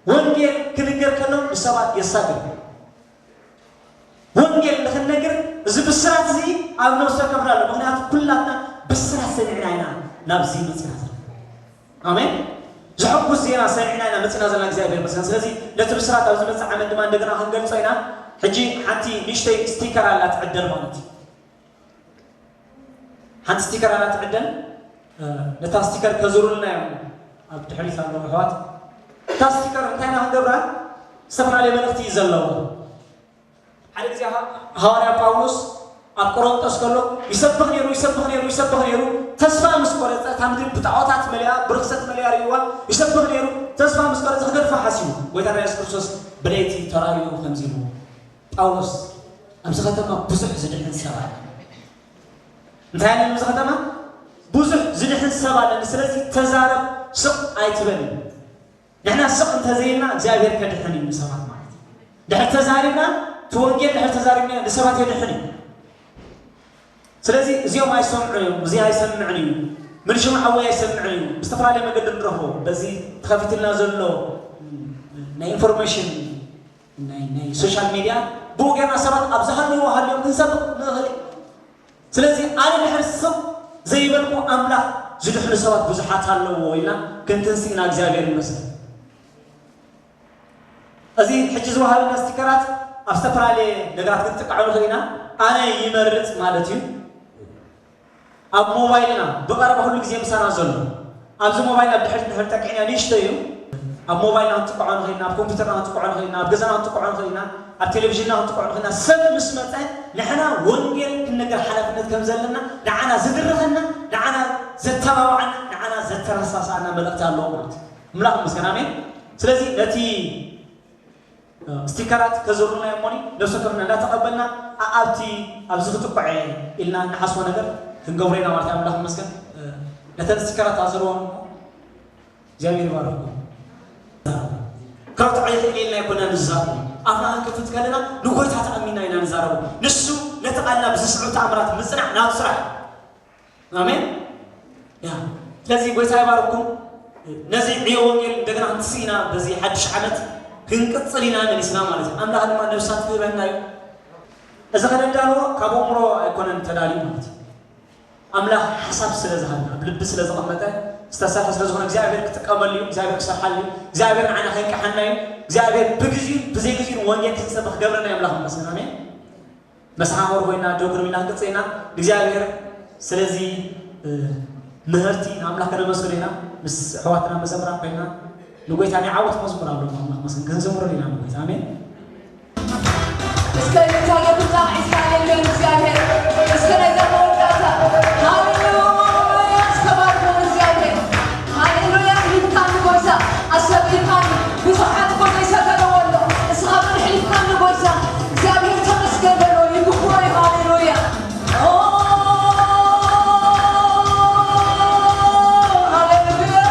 ወንጌል ክንገር ከሎ ንሰባት የሳግር። ወንጌል ንኽንነግር እዚ ብስራት እዚ ኣብ ነፍሲ ወከፍና ኣሎ። ምኽንያቱ ኩላትና ብስራት ሰሚዕና ኢና ናብዚ መጺና ዘለና። ኣሜን። ዘሐጉስ ዜና ሰሚዕና ኢና መጺና ዘለና እግዚኣብሔር ይመስገን። ስለዚ ነቲ ብስራት ኣብ ዝመጽእ ዓመት ድማ እንደገና ክንገልጾ ኢና። ሕጂ ሓንቲ ንእሽተይ ስቲከር ኣላ ትዕደል ማለት እዩ። ሓንቲ ስቲከር ኣላ ትዕደል። ነታ ስቲከር ከዙሩልና እዮም ኣብ ድሕሪት ኣለዉ ኣሕዋት። እታ ስቲከር እንታይ ኢና ክንገብራ? ዝተፈላለየ መልእኽቲ እዩ ዘለዋ። ሓደ ግዜ ሃዋርያ ጳውሎስ ኣብ ቆሮንጦስ ከሎ ይሰብኽ ነይሩ፣ ይሰብኽ ነይሩ፣ ይሰብኽ ነይሩ። ተስፋ ምስ ቆረጸ፣ እታ ምድሪ ብጣዖታት መሊኣ፣ ብርኽሰት መሊኣ ርእይዋ፣ ይሰብኽ ነይሩ። ተስፋ ምስ ቆረጸ ክገድፋ ሓሲቡ። ጎይታና የሱስ ክርስቶስ ብለይቲ ተራእዩ ከምዚ ኢልዎ፣ "ጳውሎስ፣ ኣብዚ ከተማ ብዙሕ ዝድሕን ሰብ ኣሎ። እንታይ ኣሎ ኣብዚ ከተማ? ብዙሕ ዝድሕን ሰብ ኣለኒ። ስለዚ ተዛረብ፣ ስቕ ኣይትበል" እዩ። ንሕና ስቕ እንተዘይልና እግዚኣብሔር ከድሕን እዩ ንሰባት ማለት እዩ። ድሕር ተዛሪብና፣ እቲ ወንጌል ድሕር ተዛሪብና ንሰባት የድሕን እዩ። ስለዚ እዚኦም ኣይሰምዑን እዮም፣ እዚ ኣይሰምዕን እዩ፣ ምንሽም ዓወይ ኣይሰምዕን እዩ፣ ብዝተፈላለየ መገዲ ንረኽቦ፣ በዚ ተኸፊትልና ዘሎ ናይ ኢንፎርሜሽን ናይ ናይ ሶሻል ሚድያ ብኡ ጌርና ሰባት ኣብ ዝሃለዎ ሃልዮም ክንሰብኽ ንኽእል። ስለዚ ኣነ ድሕር ስቕ ዘይበልኩ ኣምላኽ ዝድሕኑ ሰባት ብዙሓት ኣለዎ ኢልና ክንትንስእ ኢና። እግዚኣብሔር ይመስገን። እዚ ሕጂ ዝወሃበና ስቲከራት ኣብ ዝተፈላለየ ነገራት ክንጥቀዖ ንኽእል ኢና። ኣነ ይመርጽ ማለት እዩ። ኣብ ሞባይልና ብቐረባ ኩሉ ግዜ ምሳና ዘሎ ኣብዚ ሞባይልና ድሕር ድሕር ጠቂዕና ንእሽቶ እዩ። ኣብ ሞባይልና ክንጥቀዖ ንኽእልና፣ ኣብ ኮምፒውተርና ክንጥቀዖ ንኽእልና፣ ኣብ ገዛና ክንጥቀዖ ንኽእልና፣ ኣብ ቴሌቪዥንና ክንጥቀዖ ንኽእልና። ሰብ ምስ መጸ ንሕና ወንጌል ክንነገር ሓላፍነት ከም ዘለና፣ ንዓና ዝድርኸና፣ ንዓና ዘተባብዓና፣ ንዓና ዘተረሳሳና መልእኽቲ ኣለዎ ማለት እዩ። ኣምላኽ ይመስገን። ኣሜን። ስለዚ ነቲ ስቲከራት ከዘሩልና እዮም እሞኒ ነብሰ ከምና እንዳተቐበልና ኣብቲ ኣብዚ ክጥቆዐ ኢልና ንሓስቦ ነገር ክንገብሮ ኢና ማለት ኣምላኽ ይመስገን። ነተን ስቲከራት ኣዘርዎም እግዚኣብሔር ይባርኩም። ካብ ተዓይተ ኢልና ይኮና ንዛረቡ ኣፍና ክንከፍት ከለና ንጎይታ ተኣሚና ኢና ንዛረቡ። ንሱ ነቲ ቃልና ብዝስዕብ ተኣምራት ምጽናዕ ናብ ስራሕ ኣሜን። ያ ስለዚ ጎይታ ይባርኩም። ነዚ ዕዮ ወንጌል እንደገና ክንትስእ ኢና። በዚ ሓድሽ ዓመት ክንቅጽል ኢና መሊስና ማለት እዩ። ኣምላኽ ድማ ነብሳት ክህበና እዩ። እዚ ከነዳልዎ ካብ ኣእምሮ ኣይኮነን ተዳልዩ ማለት እዩ። ኣምላኽ ሓሳብ ስለ ዝሃብና ኣብ ልቢ ስለ ዘቐመጠ ዝተሰርሐ ስለ ዝኾነ እግዚኣብሔር ክጥቀመሉ እዩ። እግዚኣብሔር ክሰርሓሉ እዩ። እግዚኣብሔር ንዓና ከንቅሓና እዩ። እግዚኣብሔር ብግዚኡ ብዘይግዚኡ ወንጌል ክንሰብኽ ክገብረና እዩ። ኣምላኽ ይመስገን። ኣሜን። መሰሓኽር ኮይና ደው ክንብል ኢና ክንቅጽል ኢና። እግዚኣብሔር ስለዚ ምህርቲ ንኣምላኽ ከነመስግኖ ኢና። ምስ ኣሕዋትና መዘምራን ኮይና ንጎይታ ናይ ዓወት መዝሙር ኣሎ ኣምላኽ መስግን ክንዝምሮ ኢና ንጎይታ ኣሜን። እስከ ልታ የብታ ዒስካ የለን እግዚኣብሔር እስከ ነዛ መወዳእታ ሃሌሉያ እስከ ባርኮን እግዚኣብሔር ሃሌሉያ ይብታን ጎይታ ኣሰቢኻን ብዙሓት እኮ ዘይሰገደዎ ኣሎ። እስኻ ብድሕሪትካ ንጎይታ እግዚኣብሔር ተመስገን በሎ። ይግብኦ እዩ። ሃሌሉያ። ኦ፣ ሃሌሉያ።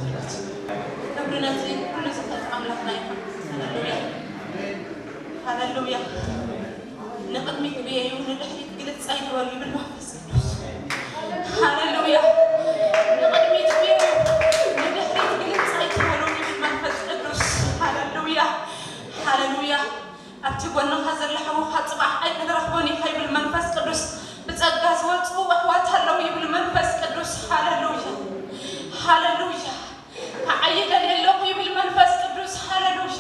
ክብሪ ነቲ ኩሉ ዝኽእል ኣምላኽና ይኹን። ሃሌሉያ። ሃሌሉያ። ንቕድሚት ብየዩ፣ ንድሕሪት ግልጽ ኣይትበሉ ይብል መንፈስ ቅዱስ። ሃሌሉያ። ንቕድሚት ብየዩ፣ ንድሕሪት ግልጽ ኣይትበሉ ይብል መንፈስ ቅዱስ። ሃሌሉያ። ሃሌሉያ። ኣብቲ ጎንኻ ዘሎ ሓውኻ ጽባሕ ኣይክንረኽቦን ኢኻ ይብል መንፈስ ቅዱስ። ብጸጋ ዝወጹ ኣሕዋት ኣለዉ ይብል መንፈስ ቅዱስ። ሃሌሉያ። ሃሌሉያ። ክዓዪ ደልየ ኣለኹ ይብል መንፈስ ቅዱስ። ሃሌሉያ።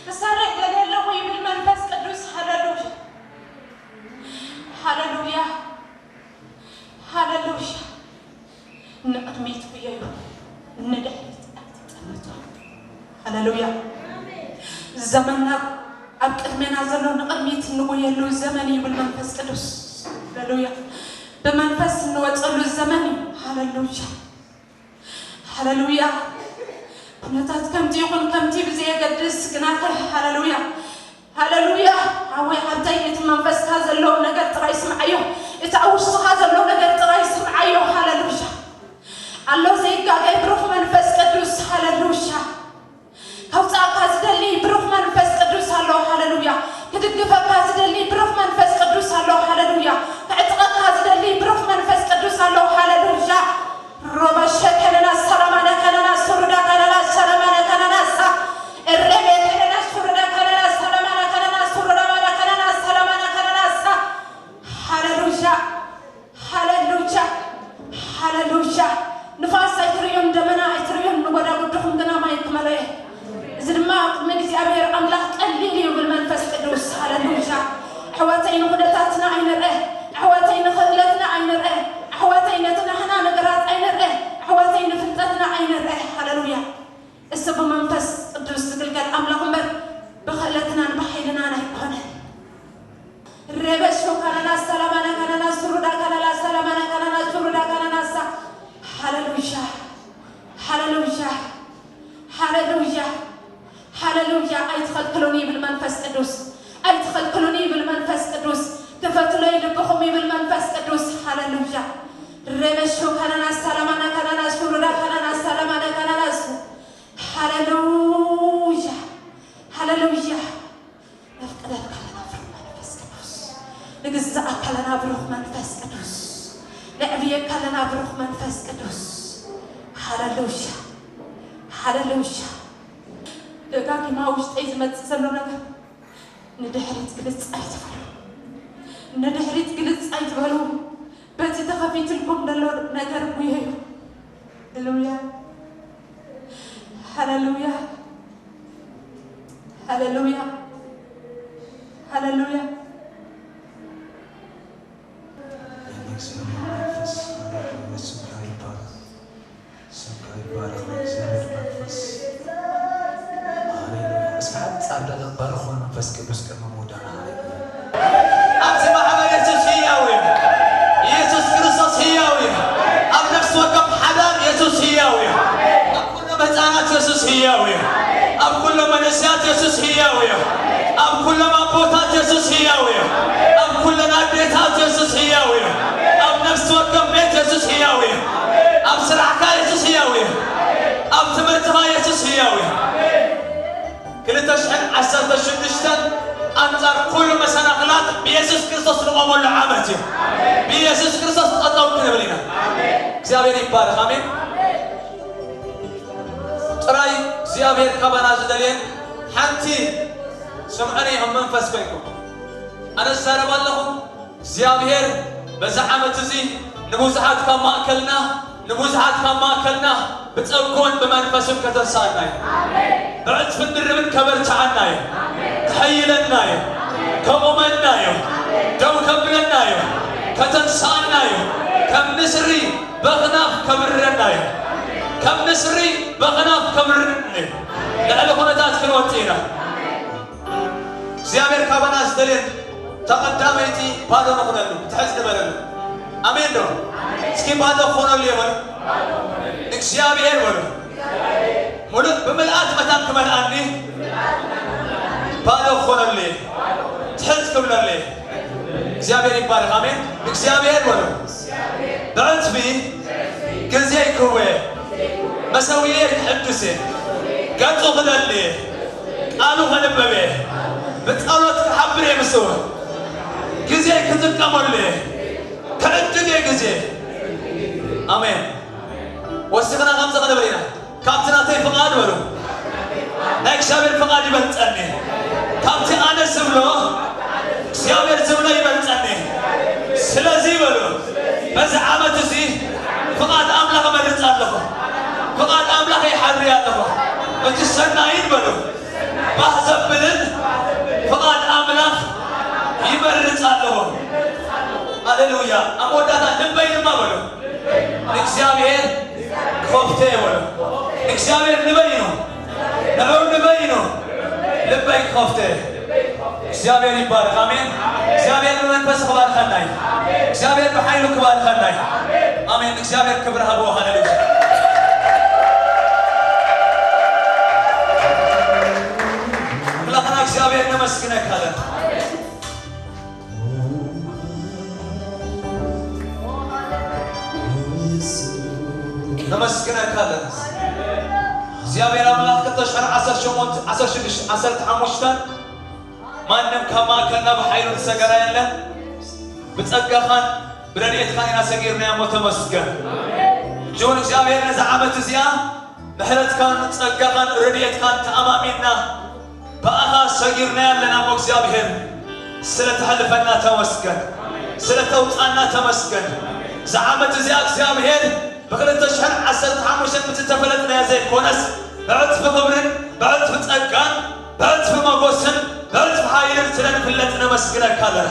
ክሰርሕ ደልየ ኣለኹ ይብል መንፈስ ቅዱስ። ሃሌሉያ። ሃሌሉያ። ሃሌሉያ። ንቕድሚት ጉየዩ፣ ንድሕሪት ኣይትጠምቱ። ሃሌሉያ። ዘመንና ኣብ ቅድሜና ዘሎ ንቕድሚት እንጉየሉ ዘመን እዩ ይብል መንፈስ ቅዱስ። ሃሌሉያ። ብመንፈስ እንወፀሉ ዘመን እዩ። ሃሌሉያ። ሃሌሉያ። ኩነታት ከምቲ ይኹን ከምቲ ብዘየገድስ ግናኸ፣ ሃሌሉያ፣ ሃሌሉያ። ሓወይ ሓብተይ፣ እቲ መንፈስካ ዘለዎ ነገር ጥራይ ስምዓዮ። እቲ ኣብ ውሽጥኻ ዘሎ ነገር ጥራይ ስምዓዮ። ሃሌሉያ። ኣሎ ዘይጋገ ብሩኽ መንፈስ ቅዱስ። ሃሌሉያ። ከውፃእካ ዝደሊ ብሩኽ መንፈስ ቅዱስ ኣሎ። ሃሌሉያ። ክድግፈካ ዝደሊ ብሩኽ መንፈስ ቅዱስ ኣሎ። ሃሌሉያ። ክዕጥቐካ ዝደሊ ብሩኽ መንፈስ ቅዱስ ኣሎ። ሃሌሉያ። ሮባ ሸከነና ሰላማና ከነና ሱሩዳ ከነና ሰላማና ከነና ሳ። እረቤ ከነና ሱሩዳ ከነና ሰላማና ከነና ሱሩዳ ማና ከነና ሰላማና ከነና ሳ። ሃሌሉያ። ሃሌሉያ። ሃሌሉያ። ንፋስ ኣይትርእዩን፣ ደመና ኣይትርእዩን፣ ንጎዳጉድኹም ግና ማይ ክመልኦ እየ። እዚ ድማ ቅድሚ እግዚኣብሔር ኣምላኽ ቀሊል እዩ ይብል መንፈስ ቅዱስ። ሃሌሉያ። ኣሕዋተይ ንኹነታትና ኣይንርአ፣ ኣሕዋተይ ንኽእለትና ኣይንርአ፣ ኣሕዋተይ ነቲ ናህና ነገራት ኣይንርአ፣ ኣሕዋተይ ንፍልጠትና ኣይንርአ። ሃሌሉያ። እሱ ብመንፈስ ቅዱስ ዝግልገል ኣምላኽ እምበር ብኽእለትናን ብሓይልናን ኣይኮነን። ሬበሾ ካናናሳ ላማና ካናና ሱሩዳ ካናናሳ ላማና ካናና ሱሩዳ ካናናሳ። ሃሌሉያ፣ ሃሌሉያ፣ ሃሌሉያ፣ ሃሌሉያ። ኣይትኸልክሉኒ ይብል መንፈስ ቅዱስ፣ ኣይትኸልክሉኒ ይብል መንፈስ ቅዱስ። ክፈቱለይ ልብኹም ይብል መንፈስ ቅዱስ። ሃሌሉያ። ሬበሾ ካናናሳ ላማና ካናና ሱሩዳ ካናናሳ ላማና ካናናሱ። ሃሌሉያ፣ ሃሌሉያ። ነፍቅደልካ ኣለና ብሩኽ መንፈስ ቅዱስ። ንግዛኣካ ኣለና ብሩኽ መንፈስ ቅዱስ። ነዕብየካ ኣለና ብሩኽ መንፈስ ቅዱስ። ሃሌሉያ፣ ሃሌሉያ። ደጋጊማ ውሽጠይ ዝመጽእ ዘሎ ነገር፣ ንድሕሪት ግልጽ ኣይትበሉ፣ ንድሕሪት ግልጽ ኣይትበሉ። በቲ ተኸፊትልኩም ዘሎ ነገር ጉየዩ። ሃሌሉያ፣ ሃሌሉያ፣ ሃሌሉያ፣ ሃሌሉያ። የእግዚአብሔር መንፈስ፣ ሃሌሉያ፣ ስምካ ይባረክ፣ ስምካ ይባረክ። የእግዚአብሔር መንፈስ፣ ሃሌሉያ። እስኪ ሓጻር ደቂቅ ባርኽዎ መንፈስ ቅዱስ ቅድሚ ምውዳእና። ሃሌሉያ። ኣብቲ ማሕበር የሱስ ህያው እዩ። ኢየሱስ ክርስቶስ ህያው እዩ። ኣብ ነፍሲ ወከፍ ሓዳር የሱስ ህያው እዩ። ኣብ ኩሎም ህፃናት የሱስ ህያው እዩ። ኣብ ኩሎም መንእሰያት የሱስ ህያው እዩ። ኣብ ኩሎም ኣቦታት የሱስ ህያው እዩ። ኣብ ኩለን ኣዴታት የሱስ ህያው እዩ። ኣብ ነፍሲ ወከፍ ቤት የሱስ ህያው እዩ። ኣብ ስራሕካ የሱስ ህያው እዩ። ኣብ ትምህርትኻ የሱስ ህያው እዩ። ክልተ ሽሕን ዓሰርተ ሽዱሽተን ኣንጻር ኩሉ መሰናኽላት ብየሱስ ክርስቶስ ንቆመሉ ዓመት እዩ። ብየሱስ ክርስቶስ ጠጠው ክንብል ኢና። እግዚኣብሔር ይባረኽ። ኣሜን። ጥራይ እግዚኣብሔር ካባና ዝደልየን ሓንቲ፣ ስምዑኒ ኣብ መንፈስ ኮይንኩም። ኣነ ዝዛረብ ኣለኹ። እግዚኣብሔር በዚ ዓመት እዚ ንብዙሓት ካብ ማእከልና፣ ንብዙሓት ካብ ማእከልና ብጸግኡን ብመንፈሱን ከተንስኣና እዩ። ብዕጽፍን ድርብን ከበርትዓና እዩ። ከሐይለና እዩ። ከቑመና እዩ። ደው ከብለና እዩ። ከተንስኣና እዩ። ከም ንስሪ በኽናፍ ከብርረና እዩ። ከም ንስሪ በኽናፍ ከብርረና እዩ። ልዕሊ ኩነታት ክንወጽእ ኢና። እግዚኣብሔር ካባና ዝደልየን ተቐዳመይቲ ባዶ ንኹነሉ፣ ትሕት ንበለሉ። ኣሜን ዶ? እስኪ ባዶ ክኾነሉ እየ በሉ። ንእግዚኣብሔር በሉ። ሙሉእ ብምልኣት መታን ክመልኣኒ ባዶ ክኾነሉ እየ። ትሕት ክብለሉ እየ። እግዚኣብሔር ይባረክ። ኣሜን። ንእግዚኣብሔር በሉ። ብዕጽፊ ግዜ ክህቦ እየ። መሰውየ ክሕድስ እየ፣ ገጹ ክደሊ እየ፣ ቃሉ ከንበብ እየ፣ ብጸሎት ክሓብር እየ፣ ምስ እውን ግዜ ክጥቀመሉ እየ፣ ክዕድግ እየ ግዜ። ኣሜን። ወሲኽና ከምዚ ክንብል ኢና። ካብቲ ናተይ ፍቓድ በሉ፣ ናይ እግዚኣብሔር ፍቓድ ይበልጸኒ። ካብቲ ኣነ ዝብሎ እግዚኣብሔር ዝብሎ ይበልጸኒ። ስለዚ በሉ፣ በዚ ዓመት እዚ ፍቓድ ኣምላኽ እመርጽ ኣለኹ። ፍቓድ ኣምላኽ ይሓሪ ኣለኹ። እቲ ሰናይን በሉ፣ ባህ ዘብልን ፍቓድ ኣምላኽ ይመርጽ ኣለኹ። ሃሌሉያ። ኣብ መወዳእታ ልበይ ድማ በሉ፣ ንእግዚኣብሔር ክኸፍቶ እየ በሉ። ንእግዚኣብሔር ንበይኑ፣ ንዑ ንበይኑ ልበይ ክኸፍቶ እየ። እግዚኣብሔር ይባረክ። ኣሜን። እግዚኣብሔር ብመንፈስ ክባርከና እዩ። እግዚኣብሔር ብሓይሉ ክባርከና እዩ። ኣሜን። እግዚኣብሔር ክብሪ ሃብዎ። ሃሌሉያ። ኣምላኽና እግዚኣብሔር ነመስግነካ ኣለና። ነመስግነካ ኣለና። እግዚኣብሔር ኣምላኽ ክልተ ሽሕን ዓሰርተ ሸሞንተ፣ ዓሰርተ ሽዱሽተ፣ ዓሰርተ ሓሙሽተን ማንም ካብ ማእከልና ብሓይሉ ዝሰገረ የለን። ብጸጋኻን ብረድኤትካን ኢና ሰጊርና እሞ ተመስገን። ጅውን እግዚኣብሔር ነዛ ዓመት እዚኣ ምሕረትካን ጸጋኻን ረድኤትካን ተኣማሚንና ብኣኻ ሰጊርና ኣለና እሞ እግዚኣብሔር ስለ ተሕልፈና ተመስገን። ስለ ተውጻና ተመስገን። እዛ ዓመት እዚኣ እግዚኣብሔር ብክልተ ሽሕን ዓሰርተ ሓሙሽተን ምስ ዝተፈለጥናዮ ዘይኮነስ ብዕጽፊ ክብርን ብዕጽፊ ጸጋን ብዕጽፊ መጎስን ብዕጽፊ ሓይልን ስለ ንፍለጥ ነመስግነካ ኣለና።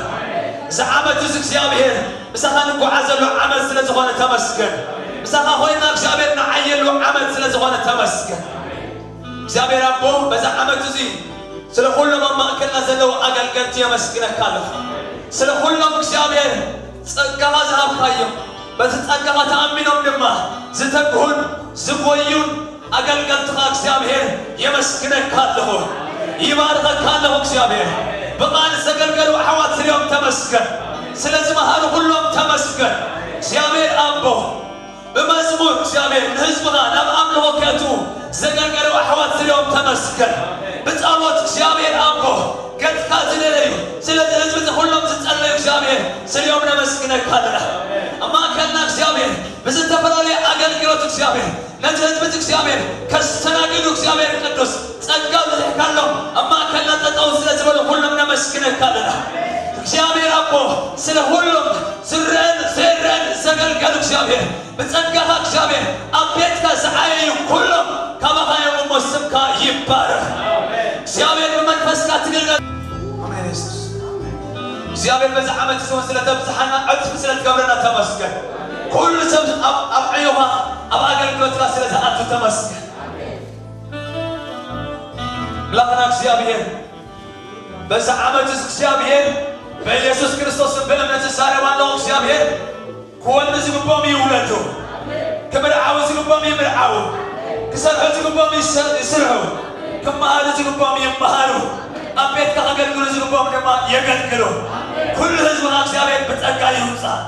እዚ ዓመት እዚ እግዚኣብሔር ምሳኻ ንጓዓዘሉ ዓመት ስለ ዝኾነ ተመስገን። ምሳኻ ኮይና እግዚኣብሔር ንዓየሉ ዓመት ስለ ዝኾነ ተመስገን። እግዚኣብሔር ኣቦ በዛ ዓመት እዚ ስለ ኩሎም ኣብ ማእከልና ዘለዉ ኣገልገልቲ የመስግነካ ኣለኹ። ስለ ኩሎም እግዚኣብሔር ጸጋኻ ዝሃብካዮም በቲ ጸጋኻ ተኣሚኖም ድማ ዝተግሁን ዝጎዩን ኣገልገልትኻ እግዚኣብሔር የመስግነካ ኣለኹ። ይባርከካ ኣለኹ እግዚኣብሔር። ብቓል ዘገልገሉ ኣሕዋት ስሪኦም ተመስገን። ስለ ዝመሃሩ ኩሎም ተመስገን እግዚኣብሔር ኣቦ። ብመዝሙር እግዚኣብሔር ንህዝብኻ ናብ ኣምልኾ ከእትዉ ዘገልገሉ ኣሕዋት ስሪኦም ተመስገን። ብጸሎት እግዚኣብሔር ኣቦ ገጽካ ዝደለዩ ስለዚ ህዝቢ እዚ ኩሎም ዝጸለዩ እግዚኣብሔር ስሪኦም ነመስግነካ ኣለና። ኣብ ማእከልና እግዚኣብሔር ብዝተፈላለየ ኣገልግሎት እግዚኣብሔር ነቲ ህዝቢ እዚ እግዚኣብሔር ከስተናግዱ እግዚኣብሔር ቅዱስ ጸጋ ብዝሕካሎም ኣብ ማእከልና ጠጠው ስለ ዝበሉ ኩሎም ነመስግነካ ኣለና። እግዚኣብሔር ኣቦ ስለ ኩሎም ዝረአን ዘይረአን ዘገልገሉ እግዚኣብሔር ብጸጋኻ እግዚኣብሔር ኣብ ቤትካ ዝዓየዩ ኩሎም ካባኻ እዮም እሞ ስምካ ይባረኽ። እግዚኣብሔር ብመንፈስካ ትግልገል። ኣሜን የሱስ። እግዚኣብሔር በዚ ዓመት እዚ እውን ስለ ተብዝሓና ዕጽፊ ስለ ትገብረና ተመስገን። ኩሉ ሰብ ኣብ ኣብ ዕዮኻ ኣብ ኣገልግሎትካ ስለ ዝኣቱ ተመስገን። ኣምላኽና እግዚኣብሔር በዚ ዓመት እዚ እግዚኣብሔር በኢየሱስ ክርስቶስን ብእምነት እዛረብ ኣለኹ እግዚኣብሔር ክወልዱ ዝግብኦም ይውለዱ። ክምርዓዉ ዝግብኦም ይምርዓዉ። ክሰርሑ ዝግብኦም ይስ- ይስርሑ። ክመሃሩ ዝግብኦም ይመሃሩ። ኣብ ቤትካ ከገልግሉ ዝግብኦም ድማ የገልግሉ። ኩሉ ህዝብኻ እግዚኣብሔር ብጸጋ ይውጻእ።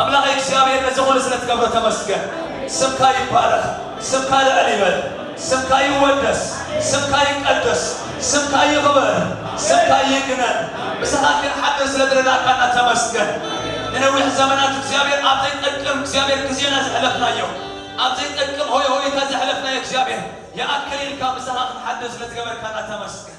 ኣምላኸይ እግዚኣብሔር ነዚ ኩሉ ስለ ትገብሮ ተመስገን። ስምካ ይባረኽ። ስምካ ልዕል ይበል። ስምካ ይወደስ፣ ስምካ ይቀደስ፣ ስምካ ይኽበር፣ ስምካ ይግነን። ምሳኻ ክንሓድር ስለ ዝረዳእካና ተመስገን። ንነዊሕ ዘመናት እግዚኣብሔር ኣብ ዘይጠቅም እግዚኣብሔር ግዜና ዘሕለፍናዮ፣ ኣብ ዘይጠቅም ሆይ ሆይታ ዘሕለፍናዮ እግዚኣብሔር ይኣክል ኢልካ ምሳኻ ክንሓድር ስለ ዝገበርካና ተመስገን።